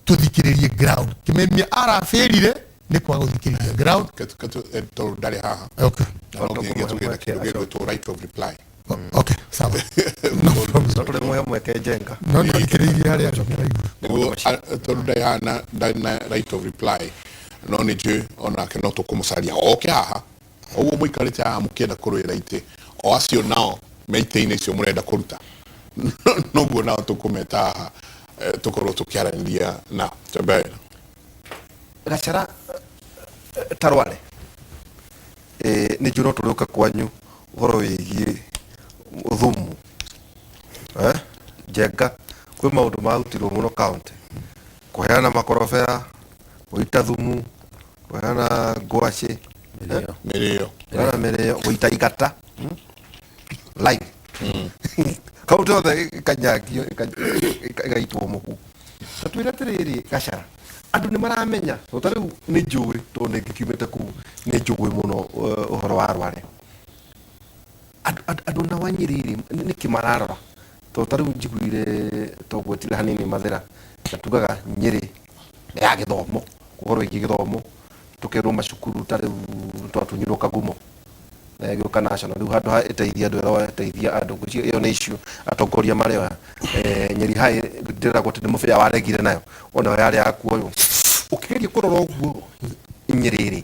tũthikĩrĩrie ground. Kĩmemia arabĩrire nĩ kwaga gũthikĩrĩria ground. Tondũ ndarĩ haha. Okay. Na no nginyagia tũgĩe na kĩndũ gĩgwĩtwo right of reply. Okay, sawa, no problem. No tũrĩmũhe mweke Njenga. No ndathikĩrĩirie harĩa andũ maraigua. Nĩguo tondũ ndarĩ haha na ndarĩ na right of reply, no nĩ njũĩ onake no tũkũmũcaria oke haha. Ũguo mũikarĩte haha mũkĩenda kũrũĩra itĩ, o acio nao me itĩ-inĩ icio mũrenda kũruta, noguo nao tũkũmeta haha, tũkorwo tũkĩaranĩria nao. Tembea wĩra. Gacera tarware nĩ njũĩ no tũrĩũka kwanyu ũhoro wĩgiĩ thumu. Njenga, kwĩ maũndũ marutirwo mũno county, kũheana makorobea, gũita thumu, kũheana ngwacĩ, mĩrĩo, kũheana mĩrĩo, gũita igata line kaunti yothe ĩkanyangio, ĩgaitwo mũhu. Ta twĩre atĩrĩrĩ Gacera, andũ nĩ maramenya, to ta rĩu nĩ njũĩ, tondũ nĩ ngĩkiumĩte kũu, nĩ njũĩ mũno ũhoro wa Rware. Andũ na Wanyĩrĩ rĩ, nĩkĩ mararora? Tondũ ta rĩu njiguire togwetire hanini Mathĩra, na tugaga Nyĩrĩ nĩ ya gĩthomo, ũhoro wĩgiĩ gĩthomo, tũkerwo macukuru ta rĩu twatunyirwo Kagumo na ĩgĩũka national, rĩu handũ ha ĩteithia andũ ĩroya ĩteithia andũ. Ngwĩciria ĩyo nĩ issue atongoria marĩoya. Nyeri High ndĩragwo atĩ nĩ mũbĩa waregire nayo, onayo yarĩ ya kuoywo. Ũkĩgeria kũrora ũguo Nyĩrĩ rĩ,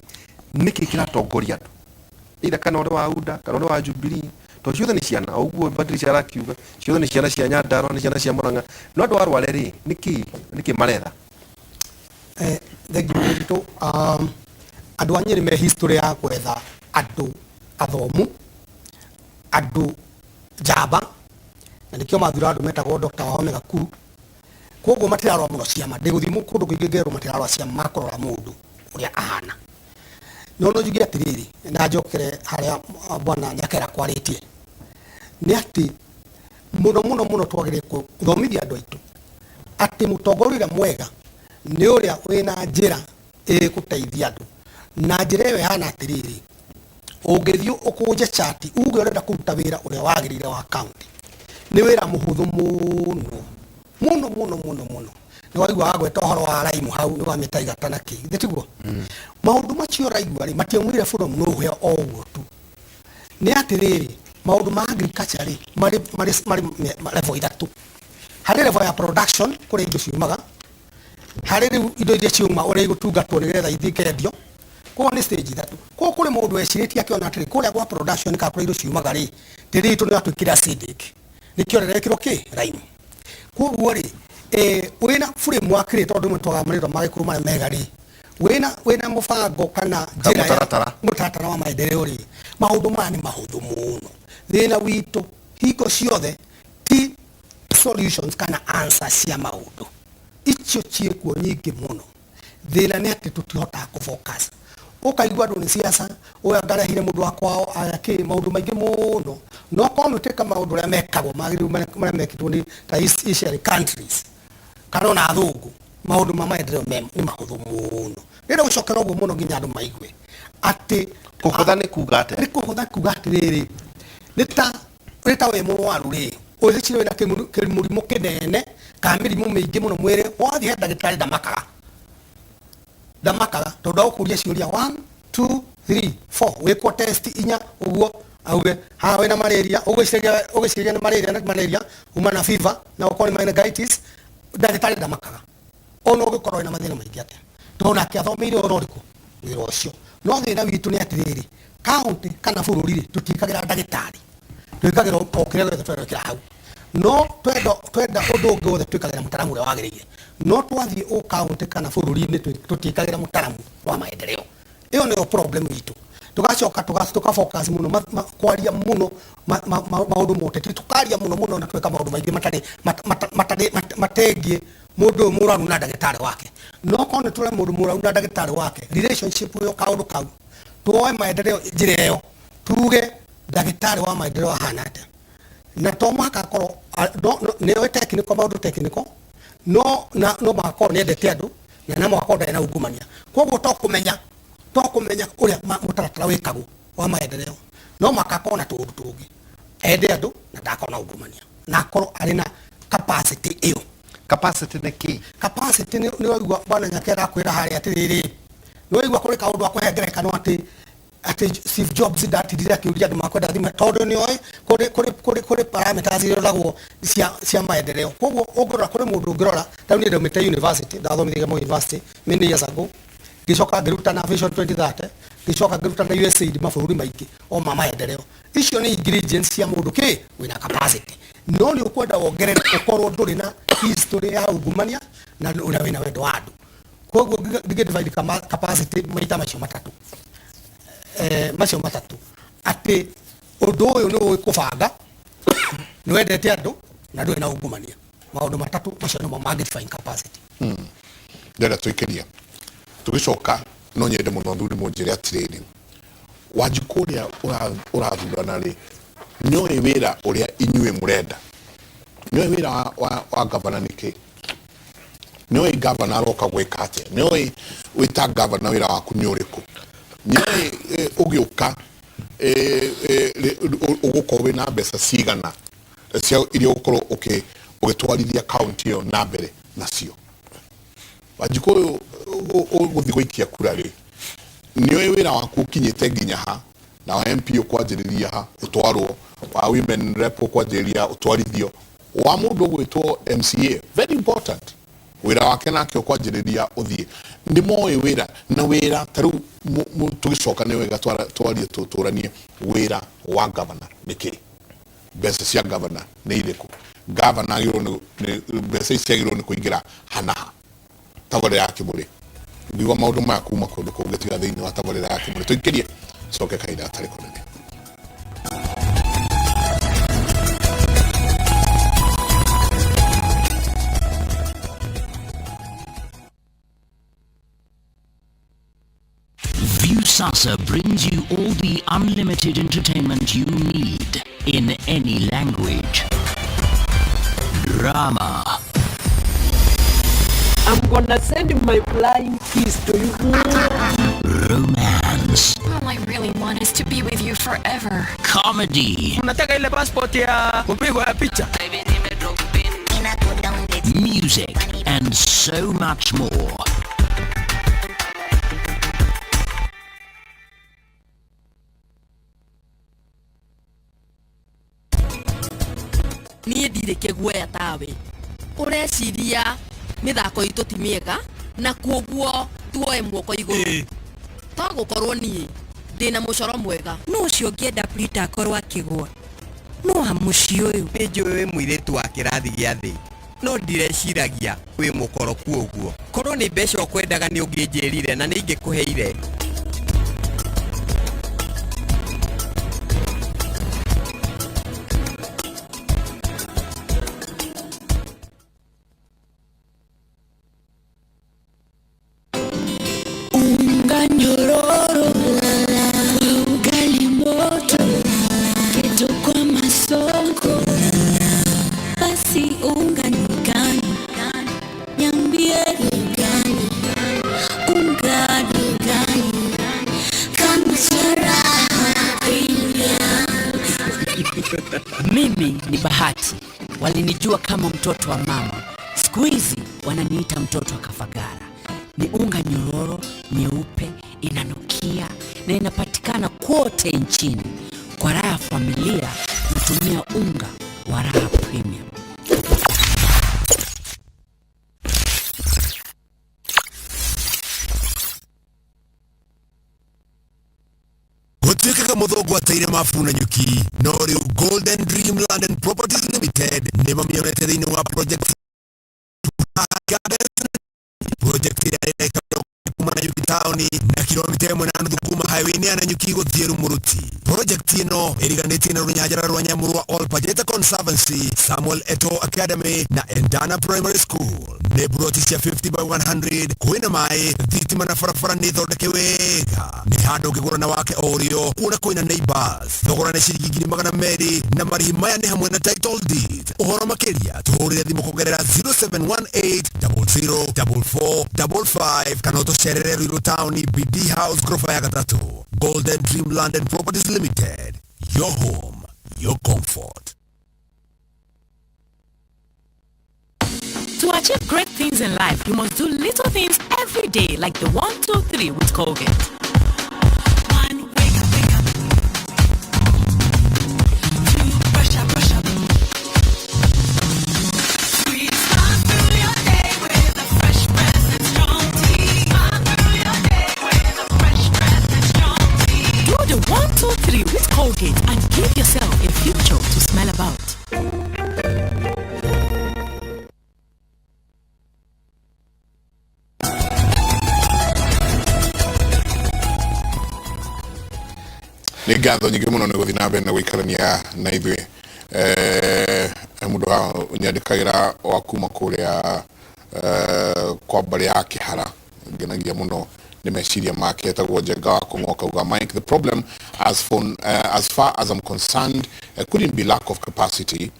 nĩkĩ kĩratongoria andũ? Either kana ũrĩ wa UDA kana ũrĩ wa Jubilee, tondũ ciothe nĩ ciana, o ũguo Patricia arakiuga, ciothe nĩ ciana cia Nyandarua, nĩ ciana cia Murang'a. No andũ a Rware rĩ, nĩkĩ maretha? Thank you, Mũritũ. Andũ a Nyĩrĩ me history ya gwetha andũ athomu, andũ njamba, na nĩkĩo mathura andũ metagwo Dr. Wahome Gakuru. Koguo matirarora mũno ciama. Ndĩgũthiĩ kũndũ kũingĩ ngerwo matirarora ciama, makũrora mũndũ ũrĩa ahana. No no njuge atĩrĩrĩ, na njokere harĩa bwana Nyakera kwarĩtie, nĩ atĩ mũno mũno mũno twagĩrĩire gũthomithia andũ aitũ atĩ mũtongoria ũrĩa mwega nĩ ũrĩa wĩna njĩra ĩgũteithia andũ. Na njĩra ĩyo ĩhana atĩrĩrĩ, ũngĩthiĩ ũkũnje chati uge ũrenda kũruta wĩra ũrĩa wagĩrĩire wa county, nĩ wĩra mũhũthũ mũno mũno mũno mũno mũno. Nĩ waigua wagweta ũhoro wa raimu hau, nĩ wamĩta igata na kĩ, githĩ tiguo? Maũndũ macio ũraigua rĩ, matiaumire from nowhere o ũguo tu. Nĩ atĩrĩrĩ, maũndũ ma agriculture rĩ, marĩ level ithatũ. Harĩ level ya production, kũrĩa indo ciumaga, harĩ rĩu indo iria ciuma ũrĩa igũtungatwo nĩgetha ithiĩ ikendio. Koguo nĩ stage ithatũ. Koguo kũrĩ mũndũ wecirĩtie akĩona atĩrĩ, kũrĩa gwa production kana kũrĩa indo ciumaga rĩ, tĩri witũ nĩ watuĩkire acidic, nĩkĩo rĩrekĩrwo kĩ lime. Koguo rĩ, wĩna framework rĩ, tondũ rĩmwe twaga marĩtwa ma gĩkũyũ marĩa mega rĩ, wĩna mũbango kana njĩra ya mũtaratara. Mũtaratara wa maendeleo rĩ, maũndũ maya nĩ mahũthũ mũno. Thĩna witũ hingo ciothe ti solutions kana answers cia maũndũ, icio ciĩkuo nyingĩ mũno. Thĩna nĩ atĩ tũtihotaga kũ-focus. Ũkaigua andũ nĩ siasa, ũyũ angarehire mũndũ wa kwao, aya kĩ, maũndũ maingĩ mũno. No korwo nĩ ũtuĩka maũndũ ũrĩa mekagwo magĩrĩirwo marĩa mekĩtwo nĩ ta East Asian countries kana ona athũngũ, maũndũ ma maendeleo nĩ mahũthũ mũno. Rĩrĩa gũcokera ũguo mũno nginya andũ maigue atĩ kũhũtha nĩ kuga atĩa? Nĩ kũhũtha kuga atĩrĩrĩ, nĩ ta wĩ mũrwaru rĩ, ũrĩcire wĩna kĩmũrimũ kĩnene kana mĩrimũ mĩingĩ mũno mwĩrĩ, wathiĩ he ndagĩtarĩ ndamakaga. Ndamakaga tondũ agũkũria ciũria 1 2 3 4, wĩkwo test inya ũguo, auge haha wĩna malaria, ũgwĩciria nĩ malaria, na malaria uma na fever na ũkorwo nĩ meningitis. Ndagĩtarĩ ndamakaga ona ũngĩkorwo wĩna mathĩna maingĩ atĩa, tondũ nake athomeire ũhoro ũrĩkũ wĩra ũcio. No thĩna witũ nĩ atĩrĩrĩ, county kana bũrũri rĩ, tũtiĩkagĩra ndagĩtarĩ, twĩkagĩra o kĩrĩa gĩothe twekĩra hau. No twenda ũndũ ũngĩ wothe twĩkagĩra mũtaramu ũrĩa wagĩrĩire. No twathiĩ o county kana bũrũri-inĩ tũtiĩkagĩra mũtaramu wa maendeleo. Ĩyo nĩyo problem itũ. Tũgacoka tũka focus mũno kwaria mũno maũndũ ma ũteti, tũkaria mũno mũno na tweka maũndũ maingĩ matarĩ mategiĩ Mũndũ ũyũ mũrwaru na ndagĩtarĩ wake, no korwo nĩ tũre mũndũ mũrwaru na ndagĩtarĩ wake relationship ĩyo, kaũndũ kau tuoe maendeleo njĩra ĩyo, tuge ndagĩtarĩ wa maendeleo ahana atĩa, na to mũhaka akorwo nĩoĩ technical, maũndũ technical, no na no mũhaka akorwo nĩendete andũ, na no mũhaka akorwo ndarĩ na ungumania. Koguo to kũmenya ũrĩa mũtaratara wĩkagwo wa maendeleo, no mũhaka akorwo na tũũndũ tũngĩ, ende andũ na ndakorwo na ungumania na akorwo arĩ na capacity ĩyo. Capacity nĩ kĩ? Capacity nĩ waigua bwana Nyake arakwĩra harĩa atĩrĩrĩ, nĩ waigua kũrĩ kaũndũ akũhe ngerekano atĩ Steve Jobs ndatindire akĩũria andũ makwenda thimũ, tondũ nĩ oĩ kũrĩ parameters iroragwo cia maendeleo. Koguo ũngĩrora kũrĩ mũndũ ũngĩrora, ta rĩu niĩ ndaumĩte university, ndathomithagia Moi University many years ago, ngĩcoka ngĩrutana Vision 2030, ngĩcoka ngĩrutana USAID mabũrũri maingĩ o ma maendeleo. Icio nĩ ingredients cia mũndũ kĩ wĩna capacity, no nĩ ũkwenda wongerere ũkorwo ndũrĩ na history ya ungumania na ũrĩa wĩna wendo wa andũ. Koguo ngĩ divide capacity maita macio matatũ, macio matatũ, atĩ ũndũ ũyũ nĩ ũĩ kũbanga, nĩ wendete andũ na ndũrĩ na ungumania. Maũndũ matatũ macio nĩmo mangĩ define capacity. Ndĩrenda tũikĩria tũgĩcoka, no nyende mũno thuri mũnjĩre atĩrĩrĩ, Wanjikũ ũrĩa ũrathurana rĩ, nĩoĩ wĩra ũrĩa inyuĩ mũrenda? Nĩoĩ wĩra wa gavana nĩ kĩ? Nĩoĩ gavana aroka gwĩka atĩa? Nĩoĩ wĩta gavana wĩra waku nĩ ũrĩkũ? Nĩoĩ ũgĩũka ũgũkorwo wĩna mbeca cigana cia iria ũgũkorwo ũgĩtwarithia kaunti ĩyo na mbere nacio? Wanjikũ ũyũ ũgũthiĩ gũikia kura rĩ, nĩoĩ wĩra waku ũkinyĩte nginya ha, na wa MP ũkwanjĩrĩria ha ũtwarwo, wa women rep ũkwanjĩrĩria ũtwarithio, wa mũndũ ũgwĩtwo MCA, very important, wĩra wake nake ũkwanjĩrĩria ũthiĩ? Nĩ moĩ wĩra na wĩra ta rĩu tũgĩcoka nĩ wega twarie tũranie wĩra wa gavana nĩ kĩ, mbeca cia gavana nĩ irĩkũ, gavana agĩrĩirwo nĩ mbeca ici ciagĩrĩirwo nĩ kũingĩra hanaha tabarĩra ya Kĩmũrĩ. Ngĩigua maũndũ maya kuma kũndũ kũngĩ tiga thĩinĩ wa tabarĩra ya Kĩmũrĩ. Tũikĩrie coke kahinda gatarĩ kũnene. Viusasa brings you all the unlimited entertainment you need in any language. Drama, I'm gonna send my flying kiss to you. Romance, All I really want is to be with you forever. Comedy, Nataka ile passport ya kupigwa ya picha. Music, and so much more. Niĩ ndirĩ kĩguoya tawe. Ũreciria mĩthako itũ ti mĩega na kuoguo tuoe muoko igũrũ, to gũkorwo niĩ ndĩna mũcoro mwega. No ũcio ũngĩenda Prita akorwo akĩgũa no ha mũciĩ ũyũ. Nĩ njũĩ wĩ mũirĩtu wa kĩrathi gĩa thĩ, no ndireciragia wĩ mũkoroku ũguo. Korwo nĩ mbeca ũkwendaga, nĩ ũngĩnjĩrire na nĩ ingĩkũheire. Unga nyororo kwa ugali moto, keto kwa masoko, basi unga ni gani? Niambie ni gani? Unga ni gani? Kama sio Raha Premium. Mimi ni Bahati, walinijua kama mtoto wa mama, siku hizi wananiita mtoto wa Kafagara. Ni unga nyororo nyeupe, inanukia na inapatikana kote nchini. Kwa raha ya familia, natumia unga wa Raha Premium. Gũtuĩkaga mũthũngũ ateire mabu na nyuki, no rĩu Golden Dream Land and Properties Limited nĩ mamĩonete thĩinĩ wa project Gardens, project ĩrĩa ĩreka kuma Nanyuki taũni na kilomita 1.5 kuma highway-inĩ ya Nanyuki gũthiĩ Rumuruti. Project ĩno ĩriganĩtie na rũnyanjara rwa nyamũ rwa Ol Pajeta Conservancy, Samuel Eto'o Academy na Endana Primary School. Nĩ buroti cia 50 by 100, kwĩna maĩ, thitima na barabara nĩ thondeke wega. Nĩ handũ ũngĩgũra na wake o rĩo, kuona kwĩna neighbors. Thogora nĩ ciringi 200,000 na marĩhi maya nĩ hamwe na title deed. Ũhoro makĩria tũhũrĩre thimũ kũgerera 0718 00 44 55 kana ũtũcerere Ruiru Town BD House ghorofa ya gatatũ. Golden Dream Land and Properties Limited. Your home, your comfort. To achieve great things in life, you must do little things every day, like the 1, 2, 3 with Colgate. 1, wake up, wake up. 2, brush up, brush up. 3, smile through your day with a fresh breath and strong tea. Smile through your day with a fresh breath and strong tea. Do the 1, 2, 3 with Colgate and give yourself a future to smile about. Nĩ ngatho nyingĩ mũno nĩ gũthiĩ na mbere na gũikarania na ithuĩ. Mũndũ wa nyandĩkagĩra wa kuma kũrĩa kwa mbarĩ ya Kĩhara, ngenagia mũno nĩ meciria make, etagwo Njenga wa Kũng'o, akauga, "Mike, the problem as far as I'm concerned couldn't be lack of capacity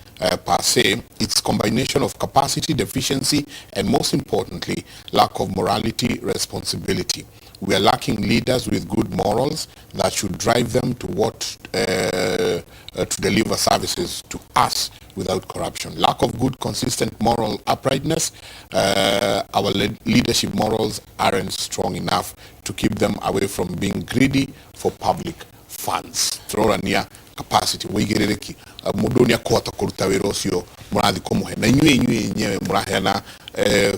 per se. It's combination of capacity deficiency and, most importantly, lack of morality, responsibility. We are lacking leaders with good morals that should drive them to what to deliver services to us without corruption. Lack of good, consistent moral uprightness. Our leadership morals aren't strong enough to keep them away from being greedy for public funds." Tũrorania capacity, wĩigĩrĩrĩki, mũndũ nĩ akũhota kũruta wĩra ũcio mũrathiĩ kũmũhe, na inyuĩ enyewe mũraheana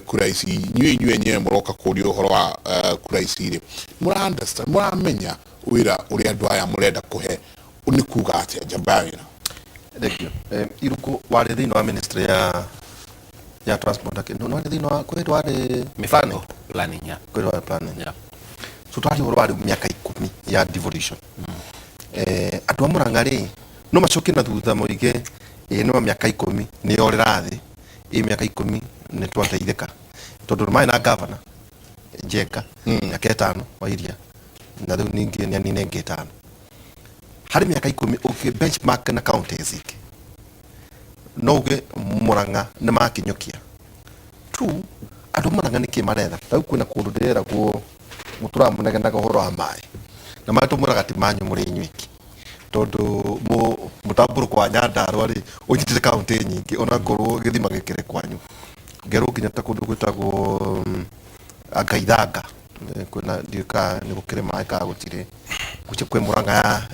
kura ici, inyuĩ enyewe mũroka kũria ũhoro wa kura ici rĩ, mũra understand, mũramenya wĩra ũrĩa andũ aya mũrenda kũhe nĩ kuga atĩa, njamba ya wĩra? Thank you. Iruku warĩ thĩinĩ wa ministry ya transport na kĩndũ, warĩ thĩinĩ wa kwĩ warĩ Mĩbango, planning, yeah. Kwĩ warĩ planning. Yeah. So twaria ũhoro wa rĩu mĩaka 10 ya devolution. Andũ a Murang'a rĩ, no macoke na thutha moige ĩ no mĩaka 10 nĩ yorĩra thĩ, ĩ mĩaka 10 nĩ twateithĩka, tondũ marĩ na governor Njenga mĩaka 5 wa iria, na rĩu ningĩ nĩ anine ĩngĩ 5 harĩ mĩaka 10. Ũngĩ benchmark na counties ingĩ, no uge Murang'a nĩ makinyũkia tu. Andũ a Murang'a nĩkĩ maretha? Rĩu kwĩna kũndũ ndĩreragwo mũtũraga mũnegenaga ũhoro wa maĩ, na maĩ tũmwĩraga ti manyu mũrĩ inyuiki, tondũ mũtambũrũko wa Nyandarũa rĩ ũnyitĩte kaunti nyingĩ, onakorwo gĩthima gĩkĩrĩ kwanyu. Ngerwo nginya ta kũndũ gwĩtagwo Ngaithanga, kwĩna, ndiũĩ kana nĩ gũkĩrĩ maĩ kana gũtirĩ. Gũtirĩ kwĩ Murang'a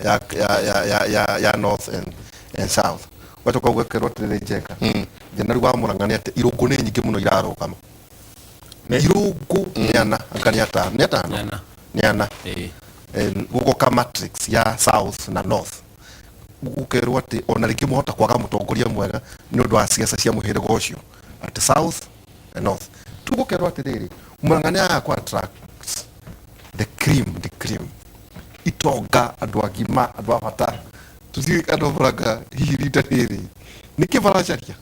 ya north and south. Ũgacoka ũgekerwo atĩrĩrĩ, Njenga, thĩna rĩu wa Murang'a nĩ atĩ irũngũ nĩ nyingĩ mũno irarũgama. Irũngũ nĩ ana, anga nĩ atano, nĩ atano, nĩ ana. Gũgoka matrix ya south na north, gũkerwo atĩ ona rĩngĩ mwahota kwaga mũtongoria mwega nĩ ũndũ wa ciaca cia mũhĩrĩga ũcio, atĩ south and north tu. Gũkerwo atĩrĩrĩ, Murang'a nĩ yaga kũ attract the cream, the cream, itonga, andũ agima, andũ a bata. Tũtiũĩ andũ a Murang'a hihi rita rĩrĩ nĩkĩ baracaria,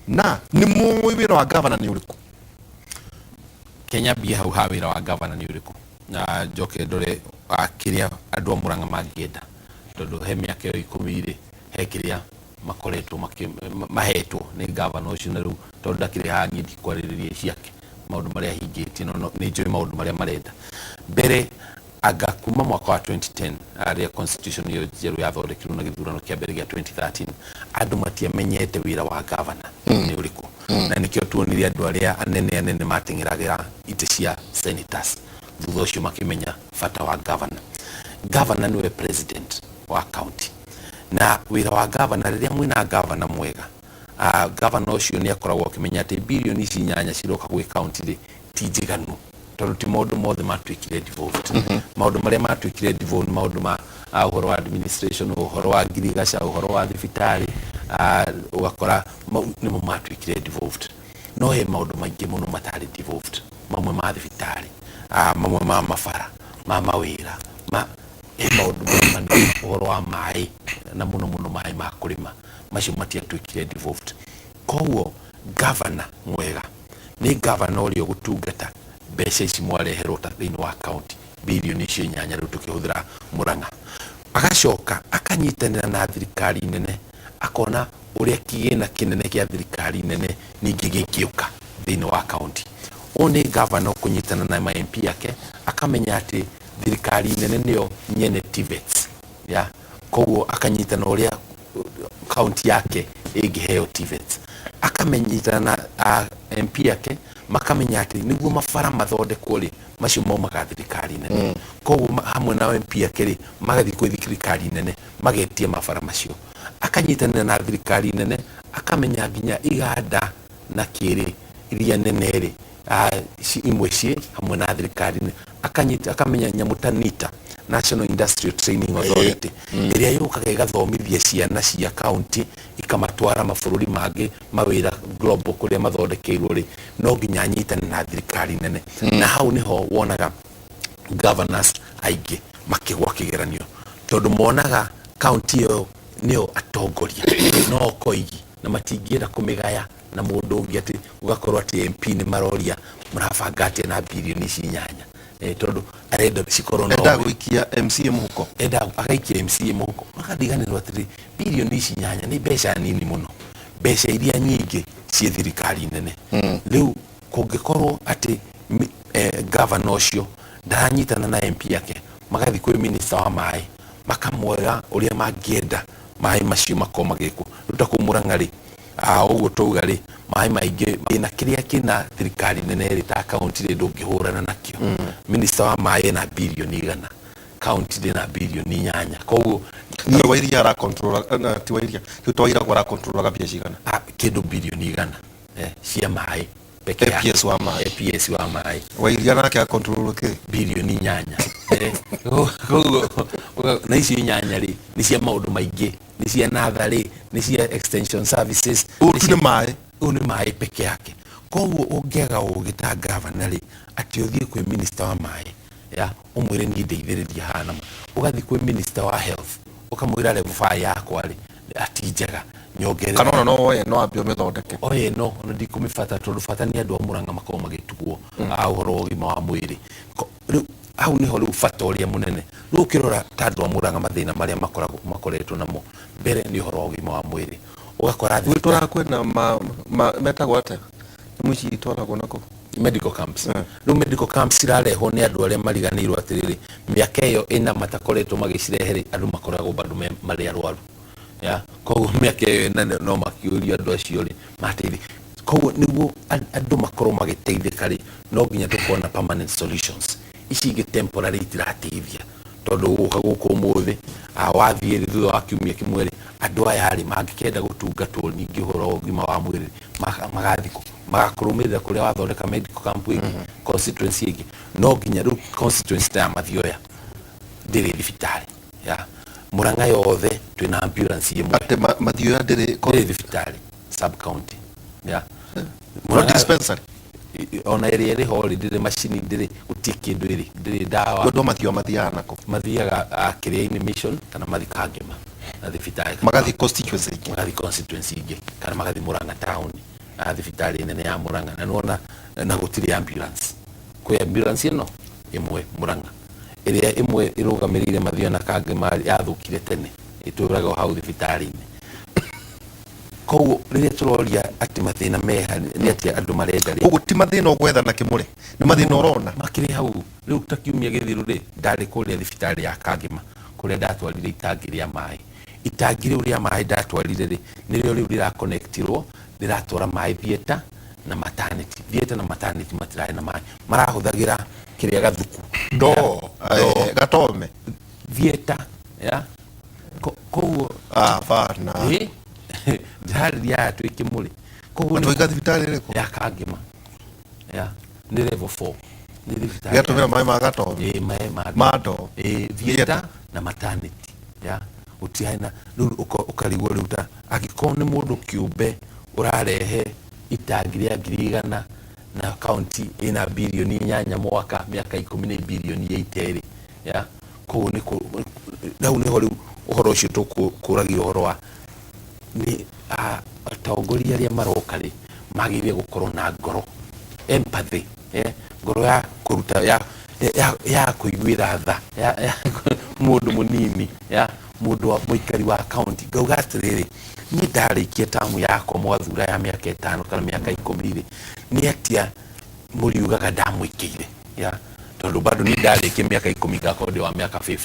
na nĩ mũĩ wĩra wa gavana nĩ ũrĩkũ? Kenya mbie hau ha wĩra wa gavana nĩ ũrĩkũ, na njoke ndore kĩrĩa andũ a Murang'a mangĩenda, tondũ he mĩaka ĩyo 10 rĩ, he kĩrĩa makoretwo mahetwo nĩ gavana ũcio, na rĩu tondũ ndakĩrĩ haha, niĩ ndikwarĩrĩria ciake maũndũ marĩa ahingĩtie, no nĩ njũĩ maũndũ marĩa marenda. Mbere anga kuma mwaka wa 2010, rĩrĩa constitution ĩyo njerũ yathondekirwo na gĩthurano kĩa mbere gĩa 2013, andũ matiamenyete wĩra wa gavana nĩ ũrĩkũ, na nĩkĩo tuonire andũ arĩa anene anene mateng'eragĩra itĩ cia senators. Thutha ũcio makĩmenya bata wa gavana. Gavana nĩwe president wa county, na wĩra wa gavana, rĩrĩa mwĩna gavana mwega, gavana ũcio nĩ akoragwo akĩmenya atĩ birioni ici 8 ciroka gwĩ county rĩ, ti njiganu, tondũ ti maũndũ mothe matuĩkire devolved. Maũndũ marĩa matuĩkire devolved, maũndũ ma ũhoro wa administration, ũhoro wa ngirigaca, ũhoro wa thibitarĩ, ũgakora mau nĩmo matuĩkire devolved. No he maũndũ maingĩ mũno matarĩ devolved, mamwe ma thibitarĩ, mamwe ma mabara, ma mawĩra, ma he maũndũ manene. Ũhoro wa maĩ na mũno mũno maĩ ma kũrĩma macio matiatuĩkire devolved. Koguo gavana mwega nĩ gavana ũrĩa ũgũtungata mbeca ici mwareherwo ta thĩinĩ wa kaunti birioni icio 8 rĩu tũkĩhũthĩra Murang'a, agacoka akanyitanĩra na thirikari nene, akona ũrĩa kĩgĩna kĩnene kĩa thirikari nene ningĩ gĩngĩũka thĩinĩ wa kaunti. Ũyũ nĩ gavana ũkũnyitana na ma MP ake, akamenya atĩ thirikari nene nĩyo nyene TVETs ya koguo akanyitana ũrĩa kaunti yake ĩngĩheo TVETs, akamenyitana na MP yake, makamenya atĩ nĩguo mabara mathondekwo rĩ, macio maumaga thirikari nene. Koguo hamwe na MP yake rĩ, magathiĩ kwĩ thirikari nene magetie mabara macio. Akanyitanĩra na thirikari nene, akamenya nginya iganda na kĩrĩ iria nene rĩ, imwe ciĩ hamwe na thirikari nene. Akanyita akamenya nyamũ ta NITA, National Industrial Training Authority, ĩrĩa yũkaga ĩgathomithia ciana cia kaunti ikamatwara mabũrũri mangĩ mawĩra global kũrĩa mathondekeirwo rĩ, no nginya anyitane na thirikari nene. Na hau nĩho wonaga governors aingĩ makĩgwa kĩgeranio, tondũ monaga kaunti ĩyo nĩyo atongoria no koigi na matingĩenda kũmĩgaya na mũndũ ũngĩ, atĩ gũgakorwo atĩ MP nĩ maroria mũrabanga atĩa na birioni ici 8, tondũ arenda cikorwo no Endaga gũikia MCA mũhuko. Enda agaikia MCA mũhuko, makariganĩrwo atĩrĩ birioni ici 8 nĩ mbeca nini mũno, mbeca iria nyingĩ ciĩ thirikari nene. Rĩu kũngĩkorwo atĩ gavana ũcio ndaranyitana na MP yake, magathiĩ kwĩ minister wa maĩ makamwĩra ũrĩa mangĩenda maĩ macio makorwo magĩkwo. Rĩu ta kũu Murang'a rĩ, ũguo twauga rĩ, maĩ maingĩ na kĩrĩa kĩna thirikari nene rĩ, ta kaunti rĩ, ndũngĩhũrana nakĩo. Minister wa maĩ ena birioni 100, kaunti ndĩna birioni 8, koguo Nĩ Wairia arakontrol, ti Wairia, rĩu ta Wairagũ arakontrolaga mbia cigana? Kĩndũ birioni 100 cia maĩ peke yake. APS wa maĩ. APS wa maĩ. Wairia nake akontrol kĩ? Birioni 8. Koguo na icio 8 rĩ, nĩ cia maũndũ maingĩ, nĩ cia natharĩ, nĩ cia extension services. Ũyũ tu nĩ maĩ. Ũyũ nĩ maĩ peke yake. Koguo ũngĩaga ũgĩ ta gavana rĩ, atĩ ũthiĩ kwĩ minister wa maĩ ya ũmwĩre niĩ ndeithĩrĩria haha nama, ũgathiĩ kwĩ minister wa health ũkamwĩra level 5 yakwa rĩ ati njega nyongerera, Kana ona no woye no ambe ũmĩthondeke. Oye no ona ndikũmĩbata, tondũ bata nĩ andũ a Murang'a makorwo magĩtugwo ũhoro wa ũgima wa mwĩrĩ. Rĩu hau nĩho rĩu bata ũrĩa mũnene. Rĩu ũkĩrora ta andũ a Murang'a, mathĩna marĩa makoragwo makoretwo namo mbere nĩ ũhoro wa ũgima wa mwĩrĩ. Ũgakora Gwĩtwaraga kwĩna metagwo atĩa, nyamũ ici itwaragwo nakũ? Medical camps. Rĩu medical camps cirarehwo nĩ andũ arĩa mariganĩirwo atĩrĩrĩ, mĩaka ĩyo ĩna matakoretwo magĩcirehe rĩ, andũ makoragwo bado marĩ arwaru ya. Koguo mĩaka ĩyo ĩna no makĩũrio andũ acio rĩ mateithie. Koguo nĩguo andũ makorwo magĩteithĩka rĩ, no nginya tũkorwo na permanent solutions. Ici ingĩ temporary itirateithia, tondũ gũka gũkũ ũmũthĩ, wathiĩ rĩ, thutha wa kiumia kĩmwe rĩ, andũ aya rĩ mangĩkenda gũtungatwo ningĩ ũhoro wa ũgima wa mwĩrĩ magathiĩ kũ? Magakũrũmĩrĩra kũrĩa wathondeka medical camp ĩngĩ, constituency ĩngĩ. No nginya rĩu constituency ta ya Mathioya ndĩrĩ thibitarĩ ya Murang'a yothe twĩna ambulance ĩmwe. Atĩ Mathioya ndĩrĩ ndĩrĩ thibitarĩ sub county ya No dispensary? Ona ĩrĩa ĩrĩ ho rĩ, ndĩrĩ macini, ndĩrĩ, gũtirĩ kĩndũ ĩrĩ, ndĩrĩ ndawa. Andũ a Mathioya mathiaga nako? Mathiaga Kĩrĩa-inĩ mission kana mathiĩ Kangema na thibitarĩ. Magathiĩ constituency ingĩ. Magathiĩ constituency ingĩ kana magathiĩ Murang'a town, thibitarĩ nene ya Murang'a, na nĩwona na gũtirĩ ambulance. Kwĩ ambulance ĩno ĩmwe Murang'a, ĩrĩa ĩmwe ĩrũgamĩrĩire Mathioya na Kangema yathũkire tene, ĩtũraga o hau thibitarĩ-inĩ. Koguo rĩrĩa tũroria atĩ mathĩna meha nĩ atĩa andũ marenda rĩ, Koguo ti mathĩna ũgwetha na kĩmũrĩ, nĩ mathĩna ũrona makĩrĩ hau. Rĩu ta kiumia gĩthiru rĩ, ndarĩ kũrĩa thibitarĩ ya Kangema kũrĩa ndatwarire itangi rĩa maĩ. Itangi rĩu rĩa maĩ ndatwarire rĩ, nĩrĩo rĩu rĩrakonektirwo, rĩratwara maĩ theatre na maternity. Theatre na maternity matirarĩ na maĩ, marahũthagĩra kĩrĩa gathuku. Ndoo, gatome. Theatre ya koguo Bana. Ndĩrarĩria aya twĩ kĩmũrĩ. Koguo Atwaiga thibitarĩ ĩrĩkũ? Ya Kangema ya nĩ level 4, nĩ thibitarĩ. Gĩatũmĩra maĩ ma gatome? Ĩĩ, maĩ ma Ma ndoo. Ĩĩ, theatre na maternity ya gũtirarĩ na. Rĩu ũkarigwo rĩu ta angĩkorwo nĩ mũndũ kĩũmbe ũrarehe itangi rĩa 100,000 na kaunti ĩna birioni 8 mwaka, mĩaka 10 nĩ birioni 8 rĩ ya koguo nĩ Hau nĩho rĩu ũhoro ũcio tũkũragia ũhoro wa nĩ atongoria arĩa maroka rĩ, magĩrĩire gũkorwo na ngoro empathy, ngoro ya kũruta ya kũiguĩra tha ya mũndũ mũnini, ya mũndũ wa mũikari wa kaunti. Ngauga atĩrĩrĩ, niĩ ndarĩkia tamu yakwa mwathura ya mĩaka 5 kana mĩaka 10 rĩ, nĩ atĩa mũriugaga ndamwĩkĩire? Ya tondũ bado niĩ ndarĩkia mĩaka 10 ngakorwo ndĩ wa mĩaka 50.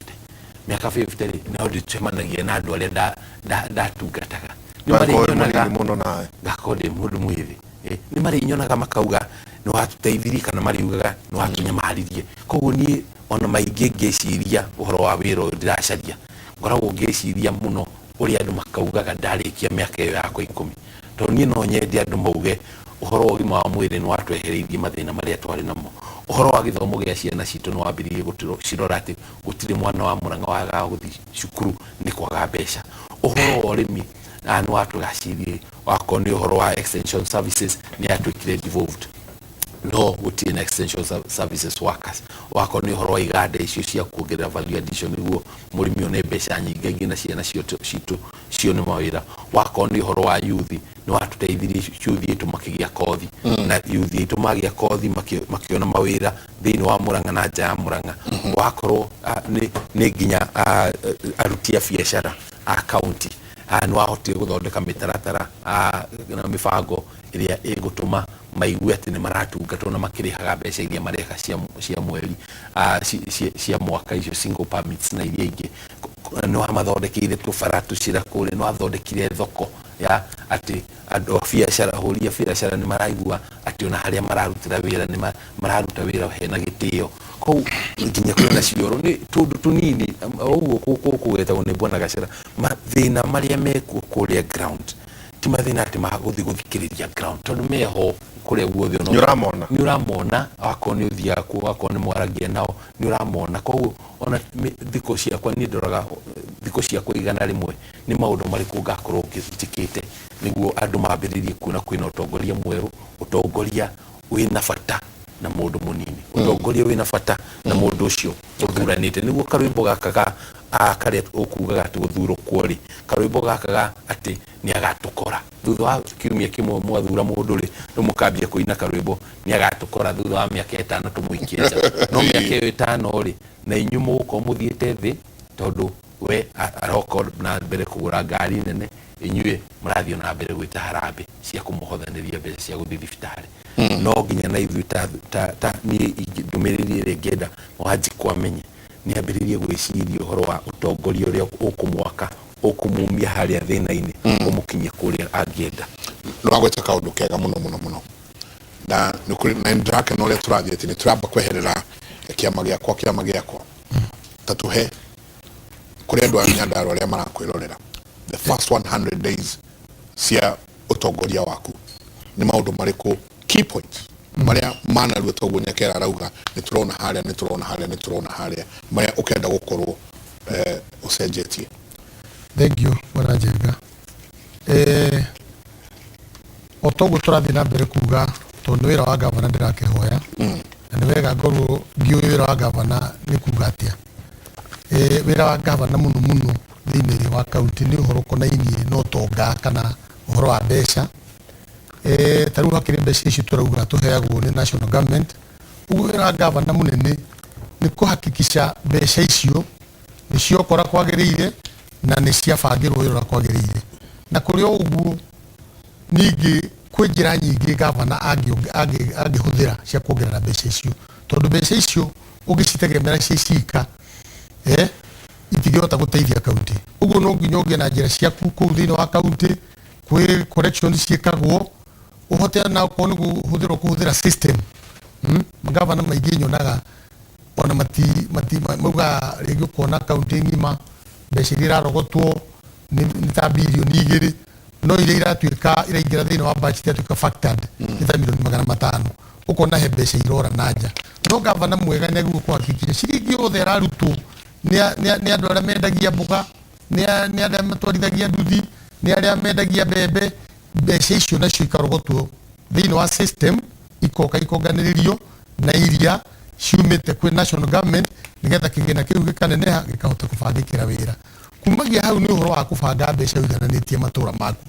Mĩaka 50 rĩ, no ndĩcemanagia na andũ arĩa ndatungataga. Nĩ Ngakorwo wĩ marĩnyonaga mũnini mũno nawe. Ngakorwo ndĩ mũndũ mwĩthĩ. Nĩ marĩnyonaga makauga nĩ watũteithirie, kana mariugaga nĩ watũnyamaririe. Koguo niĩ ona maingĩ ngĩciria ũhoro wa wĩra ũyũ ndĩracaria, ngoragwo ngĩciria mũno ũrĩa andũ makaugaga ndarĩkia mĩaka ĩyo yakwa 10. Tondũ niĩ no nyende andũ mauge ũhoro wa ũgima wa mwĩrĩ nĩ watwehereirie mathĩna marĩa twarĩ namo, ũhoro wa gĩthomo gĩa ciana citũ nĩ wambĩrĩirie gũcirora atĩ gũtirĩ mwana wa Mũrang'a wagaga gũthiĩ cukuru nĩ kwaga mbeca, ũhoro wa ũrĩmi nĩ watũgacirie, wakorwo nĩ ũhoro wa extension services nĩ yatuĩkire devolved, no gũtirĩ na extension services workers, wakorwo nĩ ũhoro wa iganda icio cia kuongerera value addition nĩguo mũrĩmi one mbeca nyingĩ na ciana citũ cione mawĩra, wakorwo nĩ ũhoro wa youth nĩ watũteithirie youth itũ makĩgĩa kothi, na youth itũ magĩa kothi makĩona mawĩra thĩinĩ wa Mũrang'a na nja ya Mũrang'a, wakorwo nĩ nginya aruti a biacara a county nĩ wahotire gũthondeka mĩtaratara na mĩbango ĩrĩa ĩgũtũma maigue atĩ nĩ maratungatwo na makĩrĩhaga mbeca iria mareka cia mweri, cia mwaka, icio single permits na iria ingĩ. Nĩ wamathondekeire tũbara tũcĩra kũrĩa, nĩ wathondekire thoko ya atĩ andũ a biacara, ahũri a biacara nĩ maraigua atĩ ona harĩa mararutĩra wĩra nĩ mararuta wĩra hena gĩtĩo. Koguo nginya kwĩna cioro nĩ tũndũ tũnini ũguo kũgwetagwo nĩ Bwana Gacera, mathĩna marĩa mekuo kũrĩa ground ti mathĩna atĩ ma gũthiĩ gũthikĩrĩria ground, tondũ meho kũrĩa guothe Nĩ ũramona. Nĩ ũramona, wakorwo nĩ ũthiaga kuo, wakorwo nĩ mwaragia nao nĩ ũramona. Koguo ona thikũ ciakwa niĩ ndoraga thikũ ciakwa 100 nĩ maũndũ marĩkũ ngakorwo njĩkĩte nĩguo andũ mambĩrĩrie kuona kwĩna ũtongoria mwerũ, ũtongoria wĩna bata na mũndũ mũnini, ũtongoria wĩna bata na mũndũ ũcio ũthuranĩte. Nĩguo karwĩmbo gaka ga karĩa ũkugaga atĩ gũthurwo kuo rĩ, karwĩmbo gaka ga atĩ nĩ agatũkora thutha wa kiumia kĩmwe mwathura mũndũ rĩ, rĩu mũkambia kũina karwĩmbo nĩ agatũkora thutha wa mĩaka 5 tũmũikie nja. No mĩaka ĩyo 5 rĩ, na inyuĩ mũgũkorwo mũthiĩte thĩ, tondũ we aroka na mbere kũgũra ngari nene, inyuĩ mũrathiĩ na mbere gwĩta harambee cia kũmũhothanĩria mbeca cia gũthiĩ thibitarĩ. No nginya na ithuĩ ta niĩ ndũmĩrĩri ĩrĩa ingĩenda Wanjikũ amenye nĩ ambĩrĩrie gwĩciria ũhoro wa ũtongoria ũrĩa ũkũmwaka, ũkũmumia harĩa thĩna-inĩ, ũmũkinyie kũrĩa angĩenda. Nĩ wagweta kaũndũ kega mũno mũno mũno, na nĩ kũrĩ na nĩndĩrakena ũrĩa tũrathiĩ atĩ nĩ tũramba kweherera kĩama gĩakwa, kĩama gĩakwa ta tũhe kũrĩ andũ a Nyandarua arĩa marakwĩrorera the first 100 days cia ũtongoria waku nĩ maũndũ marĩkũ key points marĩa manarua toguo Nyakera arauga nĩ tũrona harĩa, nĩ tũrona harĩa, nĩ tũrona harĩa, marĩa ũkenda gũkorwo ũcenjetie? Thank you Bwana Njenga. O toguo tũrathiĩ na mbere kuga, tondũ nĩ wĩra wa gavana ndĩrakĩhoya, na nĩ wega ngorwo ngĩũĩ wĩra wa gavana nĩ kuga atĩa. Wĩra wa gavana mũno mũno thĩinĩ wa kaunti nĩ ũhoro ũkonainie na ũtonga kana ũhoro wa mbeca. Ta rĩu hakĩrĩ mbeca ici tũrauga tũheagwo nĩ national government. Ũguo wĩra wa gavana mũnene nĩ kũhakikisha mbeca icio nĩ ciokora kwagĩrĩire na nĩ ciabangĩrwo wĩra ũrĩa kwagĩrĩire. Na kũrĩ o ũguo ningĩ kwĩ njĩra nyingĩ gavana angĩhũthĩra cia kuongerera mbeca icio, tondũ mbeca icio ũngĩcitegemera ciĩ cika, itingĩhota gũteithia kaunti. Ũguo no nginya ũgĩe na njĩra ciaku kũu thĩinĩ wa kaunti, kwĩ collection ciĩkagwo, ũhote na okorwo nĩ kũhũthĩra ũkũhũthĩra system. Magavana maingĩ nyonaga ona mati mauga rĩngĩ ũkona kaunti ng'ima mbeca iria irarogotwo nĩ ta birioni 2, no iria iratuĩka iraingĩra thĩinĩ wa budget iratuĩka factored nĩ ta milioni 500. Ũkona he mbeca irora na nja. No gavana mwega nĩ agĩrĩirwo kũhakikisha ciringi yothe ĩrarutwo nĩ andũ arĩa mendagia mboga, nĩ arĩa matwarithagia nduthi, nĩ arĩa mendagia mbembe, mbeca icio nacio ikarogotwo thĩinĩ wa system, ikoka ikonganĩrĩrio na iria ciumĩte kwĩ national government Nĩgetha kĩgĩna kĩu gĩkaneneha gĩkahota kũbangĩkĩra wĩra. Kumagia hau nĩ ũhoro wa kũbanga mbeca ũigananĩtie matũra maku.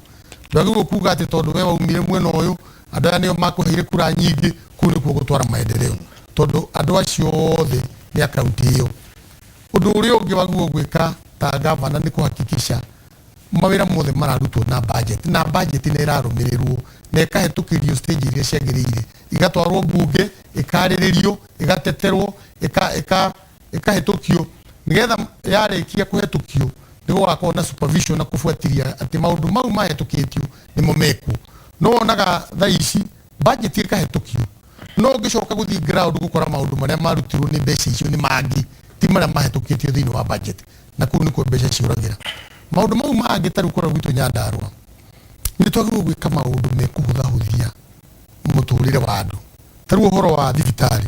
Ndwagĩrĩirwo kuga atĩ tondũ we waumire mwena ũyũ, andũ aya nĩo makũheire kura nyingĩ, kũu nĩkuo gũtwara maendeleo. Tondũ andũ acio othe nĩ a kaunti ĩyo. Ũndũ ũrĩa ũngĩ wagĩrĩirwo gwĩka ta gavana nĩ kũhakikisha mawĩra mothe mararutwo na budget, na budget nĩ ĩrarũmĩrĩrwo na ĩkahetũkĩrio stage iria ciagĩrĩire, igatwarwo mbunge, ĩkarĩrĩrio, ĩgateterwo, ĩkahĩtũkio, nĩgetha yarĩkia kũhetũkio nĩ gũgakorwo na supervision na kũbuatĩria atĩ maũndũ mau mahĩtũkĩtio nĩmo mekwo. No wonaga thaa ici budget ĩkahetũkio, no ũngĩcoka gũthiĩ ground gũkora maũndũ marĩa marutirwo nĩ mbeca icio nĩ mangĩ, ti marĩa mahĩtũkĩtio thĩinĩ wa budget, na kũu nĩkuo mbeca ciũragĩra. Maũndũ mau mangĩ ta rĩu kũrĩa gwitũ Nyandarũa, nĩ twagĩrĩirwo gwĩka maũndũ mekũhũthahũthia mũtũrĩre wa andũ. Ta rĩu ũhoro wa thibitarĩ,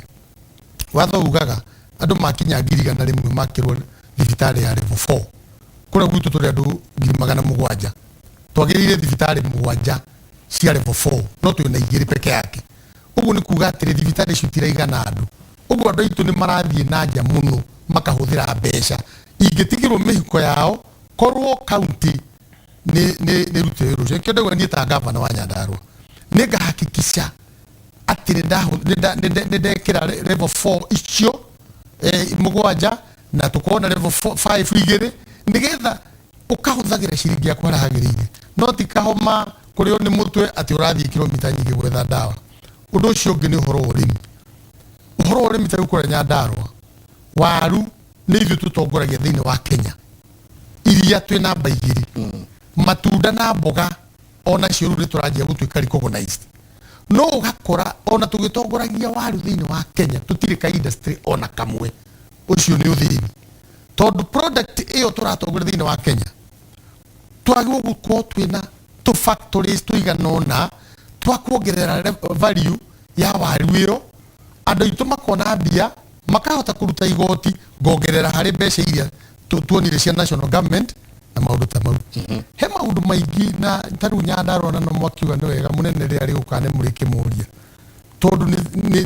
watho ugaga andũ makinya 100,000 makĩrwo thibitarĩ ya level 4. Kũrĩa gwitũ tũrĩ andũ 700,000, twagĩrĩire thibitarĩ 7 cia level 4, no twĩna 2 peke yake. Ũguo nĩ kuga atĩrĩ, thibitarĩ icio itiraigana andũ. Ũguo andũ aitũ nĩ marathiĩ na nja mũno makahũthĩra mbeca ingĩtigĩrwo mĩhuko yao korwo kaunti nĩ rutire wĩra ũcio. Nĩkĩo ndauga niĩ ta gavana wa Nyandarũa nĩ ngahakikisha atĩ nĩ ndekĩra level 4 icio 7 na tũkorwo na level 5 2, nĩgetha ũkahũthagĩra ciringi yaku harĩa hagĩrĩire, no ti kahoma kũrĩo nĩ mũtwe atĩ ũrathiĩ kilomita nyingĩ gwetha ndawa. Ũndũ ũcio ũngĩ nĩ ũhoro wa ũrĩmi. Ũhoro wa ũrĩmi ta rĩu kũrĩa Nyandarũa, waru nĩ ithuĩ tũtongoragia thĩinĩ wa Kenya, iria twĩ namba 2, matunda na mboga onacio rĩu nĩ tũranjia gũtuĩka recognized. No ũgakora ona tũgĩtongoragia waru thĩinĩ wa Kenya tũtirĩ ka industry ona kamwe. Ũcio nĩ ũthĩni, tondũ product ĩyo tũratongoria thĩinĩ wa Kenya twagĩrĩirwo gũkorwo twĩna tũ factories tũigana ũna twa kuongerera value ya waru ĩyo, andũ aitũ makona mbia, makahota kũruta igoti, ngongerera harĩ mbeca iria tuonire cia national government na maũndũ ta mau. He maũndũ maingĩ na ta rĩu Nyandarũa na no mwakiuga nĩ wega mũnene rĩrĩa rĩgũka nĩ mũrĩkĩmũria, tondũ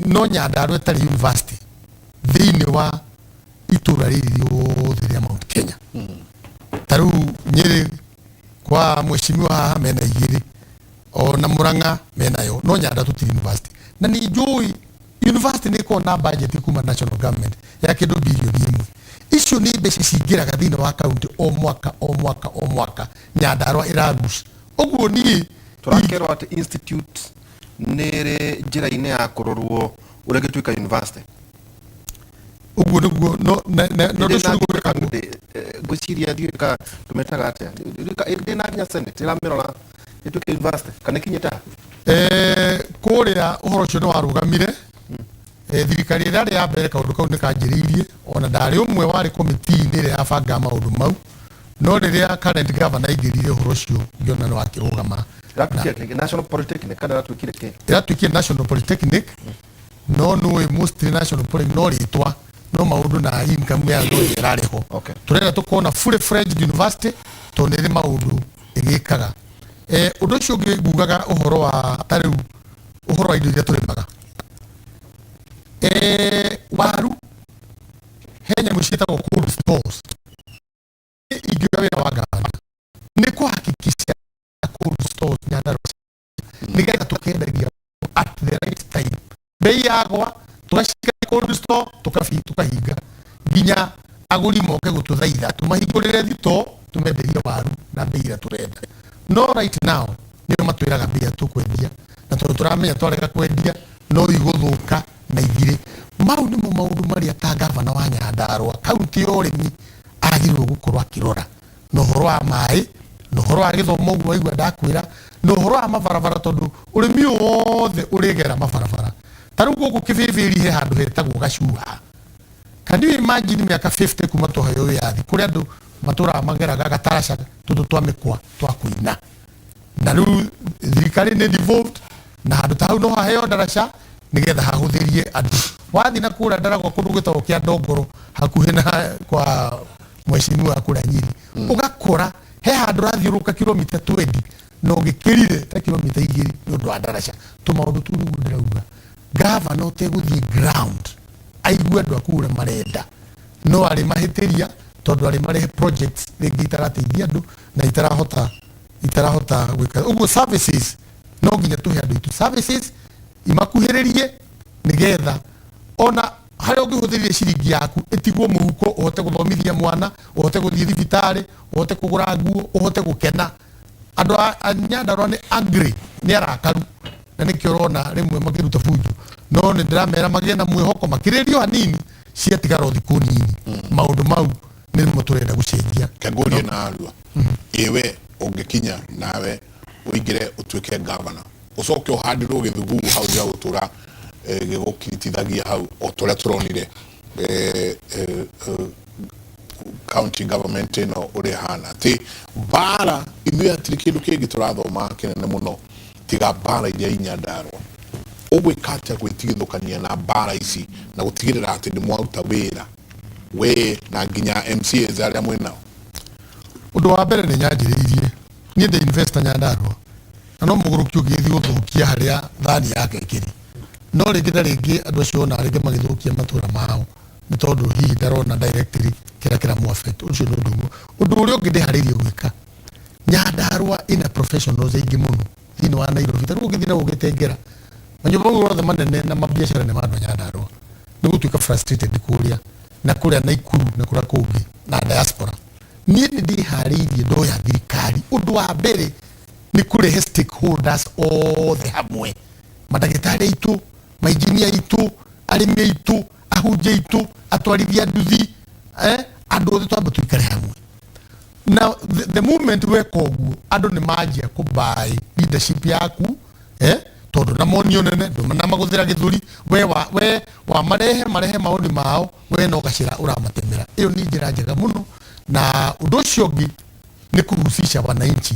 no Nyandarũa ĩtarĩ university thĩinĩ wa itũra rĩrĩ rĩothe rĩa Mount Kenya. Ta rĩu Nyĩrĩ kwa mheshimiwa haha mena 2, ona Murang'a menayo, no Nyandarũa tũtirĩ university. Na nĩ njũĩ university nĩ ĩkoragwo na budget kuma national government ya kĩndũ bilioni 1. Icio nĩ mbeca cingĩraga thĩinĩ wa kaunti o mwaka o mwaka o mwaka, Nyandarũa ĩraruca. Ũguo niĩ tũrakerwo atĩ institute nĩ ĩrĩ njĩra-inĩ ya kũrorwo ũrĩa ĩngĩtuĩka university. Ũguo nĩguo, no, na ũndũ ũcio nĩguo wĩkagwo. Ngwĩciria ndiũĩ kana tũmetaga atĩa. Ndĩ na nginya Senate ĩramĩrora ĩtuĩke university kana ĩkinyĩte ha? Kũrĩa ũhoro ũcio nĩ warũgamire. Thirikari ĩrĩa yarĩ ya mbere kaũndũ kau nĩ kanjĩrĩirie, ona ndarĩ ũmwe warĩ committee-inĩ ĩrĩa yabangaga maũndũ mau, no rĩrĩa current governor aingĩrire ũhoro ũcio ngĩona nĩ wakĩrũgama. Ĩratuĩkire kĩ? National Polytechnic kana ĩratuĩkire kĩ? Ĩratuĩkire National Polytechnic, no nĩũĩ mostly National Polytechnic no rĩtwa, no maũndũ na income yayo no ĩrarĩ ho. Tũrenda tũkona fully fledged university tondũ nĩ ĩrĩ maũndũ ĩgĩkaga. Ũndũ ũcio ũngĩ ngugaga ũhoro wa ta rĩu ũhoro wa indo iria tũrĩmaga. Waru he nyamũ ciĩtagwo cold stores. Ingĩoya wĩra wa gavana nĩ kũhakikisha cold stores Nyandarũa nĩgetha tũkendagia at the right time. Bei yagwa tũgacika cold store tũkahinga nginya agũri moke gũtũthaitha tũmahingũrĩre thitoo tũmenderie waru na bei ĩrĩa tũrenda. No right now nĩo matwĩraga mbia tũkwendia, na tondũ tũramenya twarega kwendia no igũthũka na ithire. Mau nĩmo maũndũ marĩa ta gavana wa Nyandarũa kaunti ya ũrĩmi agĩrĩirwo gũkorwo akĩrora, na ũhoro wa maĩ, na ũhoro wa gĩthomo ũguo waigua ndakwĩra, na ũhoro wa mabarabara, tondũ ũrĩmi ũyũ wothe ũrĩgera mabarabara. Ta rĩu gũkũ Kĩbĩbĩri he handũ hetagwo Gacuha. Can you imagine mĩaka 50 kuma twaheo wĩyathi kũrĩa andũ matũraga mageraga gataraca tũtũ twa mĩkwa twa kũina, na rĩu thirikari nĩ devolved, na handũ ta hau no haheo ndaraca nĩgetha hahũthĩrie andũ. Wathiĩ na kũrĩa Ndaragwa kũndũ gwĩtagwo kĩa Ndongoro hakuhĩ na kwa mheshimiwa kũrĩa Nyĩrĩ, ũgakora he handũ ũrathiũrũrũka kilomita 20 na ũgĩkĩrire ta kilomita 2 nĩ ũndũ wa ndaraca. Tũmaũndũ tũu nĩguo ndĩrauga gavana ũtegũthiĩ ground aigue andũ aku ũrĩa marenda, No arĩ mahĩtĩria tondũ arĩ marehe projects rĩngĩ itarateithia andũ na itarahota gwĩka ũguo. Services, no nginya tũhe andũ aitũ services imakuhĩrĩrie, nĩgetha ona harĩa ũngĩhũthĩrire ciringi yaku ĩtigwo mũhuko, ũhote gũthomithia mwana, ũhote gũthiĩ thibitarĩ, ũhote kũgũra nguo, ũhote gũkena. Andũ a Nyandarua nĩ angry, nĩ arakaru, na nĩkĩo ũrona rĩmwe makĩruta bunjo. No nĩ ndĩramera magĩe na mwĩhoko, makĩrĩrio hanini, ciatigara o thikũ nini, maũndũ mau nĩmo tũrenda gũcenjia. Kengũrie na arua ĩwe, ũngĩkinya nawe ũingĩre ũtuĩke gavana, ũcoke ũhandĩrwo gĩthuguu hau gĩa gũtũra gĩgũkiritithagia hau, o ta ũrĩa tũronire county government ĩno ũrĩa ĩhana, ti mbara. Ithuĩ hatirĩ kĩndũ kĩngĩ tũrathoma kĩnene mũno tiga mbara iria i Nyandarua. Ũgwĩka atĩa gwĩtigithũkania na mbara ici na gũtigĩrĩra atĩ nĩ mwaruta wĩra, we na nginya MCAs arĩa mwĩnao? Ũndũ wa mbere, nĩ nyanjĩrĩirie niĩ ndĩ investor Nyandarua, na no mũgũrũki ũngĩgĩthiĩ gũthũkia harĩa thani yake ĩkĩrĩ. No rĩngĩ na rĩngĩ andũ acio ona rĩngĩ magĩthũkia matũra mao nĩ tondũ hihi ndarona directly kĩrĩa kĩramũ affect. Ũcio nĩ ũndũ ũmwe. Ũndũ ũrĩa ũngĩ ndĩharĩirie gwĩka, Nyandarua ĩna professionals aingĩ mũno thĩinĩ wa Nairobi. Ta rĩu ũngĩthiĩ na ũgĩtengera manyũmba mau mothe manene na mabiacara nĩ ma andũ a Nyandarua, nĩ gũtuĩka frustrated kũrĩa na kũrĩa Naikuru na kũrĩa kũngĩ na diaspora. Niĩ nĩ ndĩharĩirie ndoya thirikari, ũndũ wa mbere nĩ kũrehe stakeholders othe hamwe, mandagĩtarĩ aitũ, mainjinia aitũ, arĩmi aitũ, ahunjia aitũ, atwarithia nduthi, andũ othe twambe tũikare hamwe. Na the moment weka ũguo, andũ nĩ manjia kũmbai leadership yaku, tondũ na monio nene ndũnamagũthĩra gĩthũri. We wamarehe marehe maũni mao, we no gacĩra ũramatemera. Ĩyo nĩ njĩra njega mũno. Na ũndũ ũcio ũngĩ nĩ kũhusisha wananchi,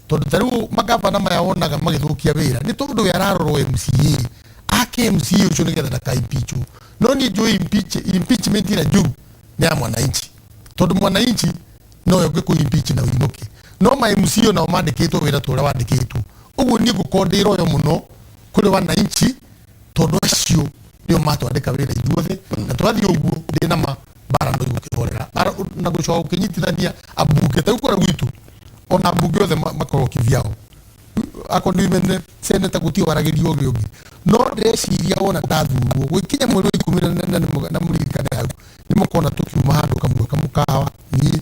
tondũ ta rĩu magavana maya wonaga magĩthũkia wĩra nĩ tondũ we ararorwo MCA ake, MCA ũcio, nĩgetha ndaka impeachwo. No niĩ njũĩ impeachment ĩrĩa njũru nĩ ya mwananchi, tondũ mwananchi nowe ũngĩkũ impeach na ũinũke. No ma MCA nao mandĩkĩtwo wĩra ta ũrĩa wandĩkĩtwo. Ũguo niĩ ngũkorwo ndĩ royo mũno kũrĩ wananchi, tondũ acio nĩo matwandĩka wĩra ithuothe. Na twathiĩ ũguo, ndĩ na ma mbara no igũkĩhorera. Na gũcoka gũkĩnyitithania ambunge, ta rĩu kũrĩa gwitũ ona ambunge othe makorwo kivyao, akorwo nĩ women senator, gũtirĩ waragĩrio ũrĩa ũngĩ. No ndĩreciria wona ndathurwo gwĩkinya mweri wa 10 na mũririkane hau nĩ mũkona tũkiuma handũ kamwe kamũkawa, niĩ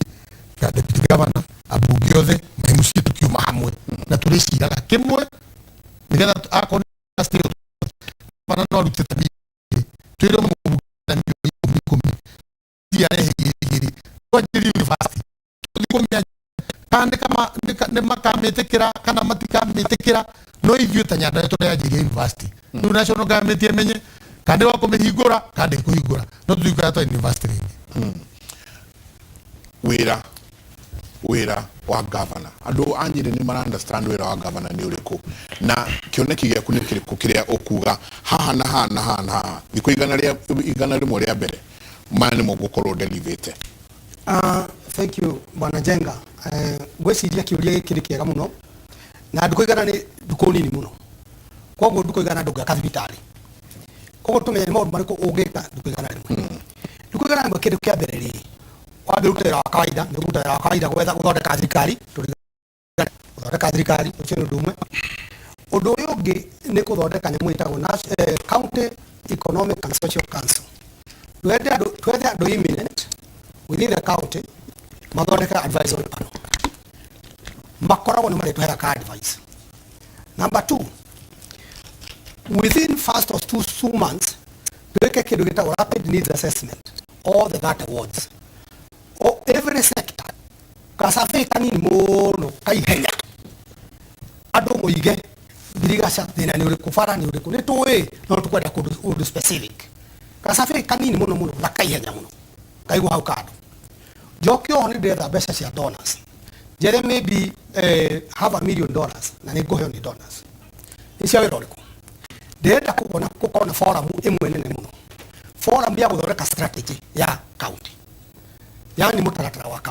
ka deputy governor, ambunge othe, ma MCA, tũkiuma hamwe na tũrĩciraga kĩmwe, nĩgetha akorwo nĩ state governor no arute ta mirioni, twĩre mũmbunge na mirioni 10 10, arehe 2 2, twanjĩrie university, tũthiĩ kũmĩanjia. Kana nĩ makamĩtĩkĩra kana matikamĩtĩkĩra, no ithuĩ ta Nyandarua tũreanjĩria university. Rĩu national government ĩmenye kana nĩ wa kũmĩhingũra kana ndĩkũhingũra, no tũthiĩ twa university rĩngĩ. Wĩra wa governor, andũ a Nyĩrĩ nĩ mara understand wĩra wa governor nĩ ũrĩkũ, na kĩoneki gĩaku nĩ kĩrĩkũ kĩrĩa ũkuga haha na haha na haha na haha, thikũ 100 rĩa mbere, maya nĩmo ngũkorwo nderivĩte? Thank you, Bwana Njenga. Ngwĩciria kĩũria gĩkĩ nĩ kĩega mũno, na ndukũ 100 nĩ ndukũ nini mũno. Koguo ndukũ 100 ndũngĩaka thibitarĩ. Koguo tũmenye nĩ maũndũ marĩkũ ũngĩka ndukũ 100. Ndukũ 100, kĩndũ kĩa mbere rĩ, wambe ũrute wĩra wa kawaida. Nĩ ũkũruta wĩra wa kawaida gwetha gũthondeka thirikari, tũrigane gũthondeka thirikari, ũcio nĩ ũndũ ũmwe. Ũndũ ũrĩa ũngĩ nĩ kũthondeka nyamũ ĩtagwo County Economic and Social Council. Twethe andũ eminent within the county mathondeke advisory panel, makoragwo nĩ marĩtũheaga ka advice. Number two, within first or 2 months twĩke kĩndũ gĩtagwo rapid needs assessment, all the 30 wards o every sector, kasurvey kanini mũno kaihenya, andũ moige ngirigaca thĩna nĩ ũrĩkũ, bara nĩ ũrĩkũ, nĩ tũĩ no tũkwenda kũndũ ũndũ specific, kasurvey kanini mũno mũno na kaihenya mũno kaigwo hau kando. Njoke oho nĩ ndĩretha mbeca cia donors, njere maybe half a million dollars, na nĩ ngũheo nĩ donors. Nĩ cia wĩra ũrĩkũ? Ndĩrenda kũgona gũkorwo na forum ĩmwe nene mũno, forum ya gũthondeka strategy ya county, yani mũtaratara wa county.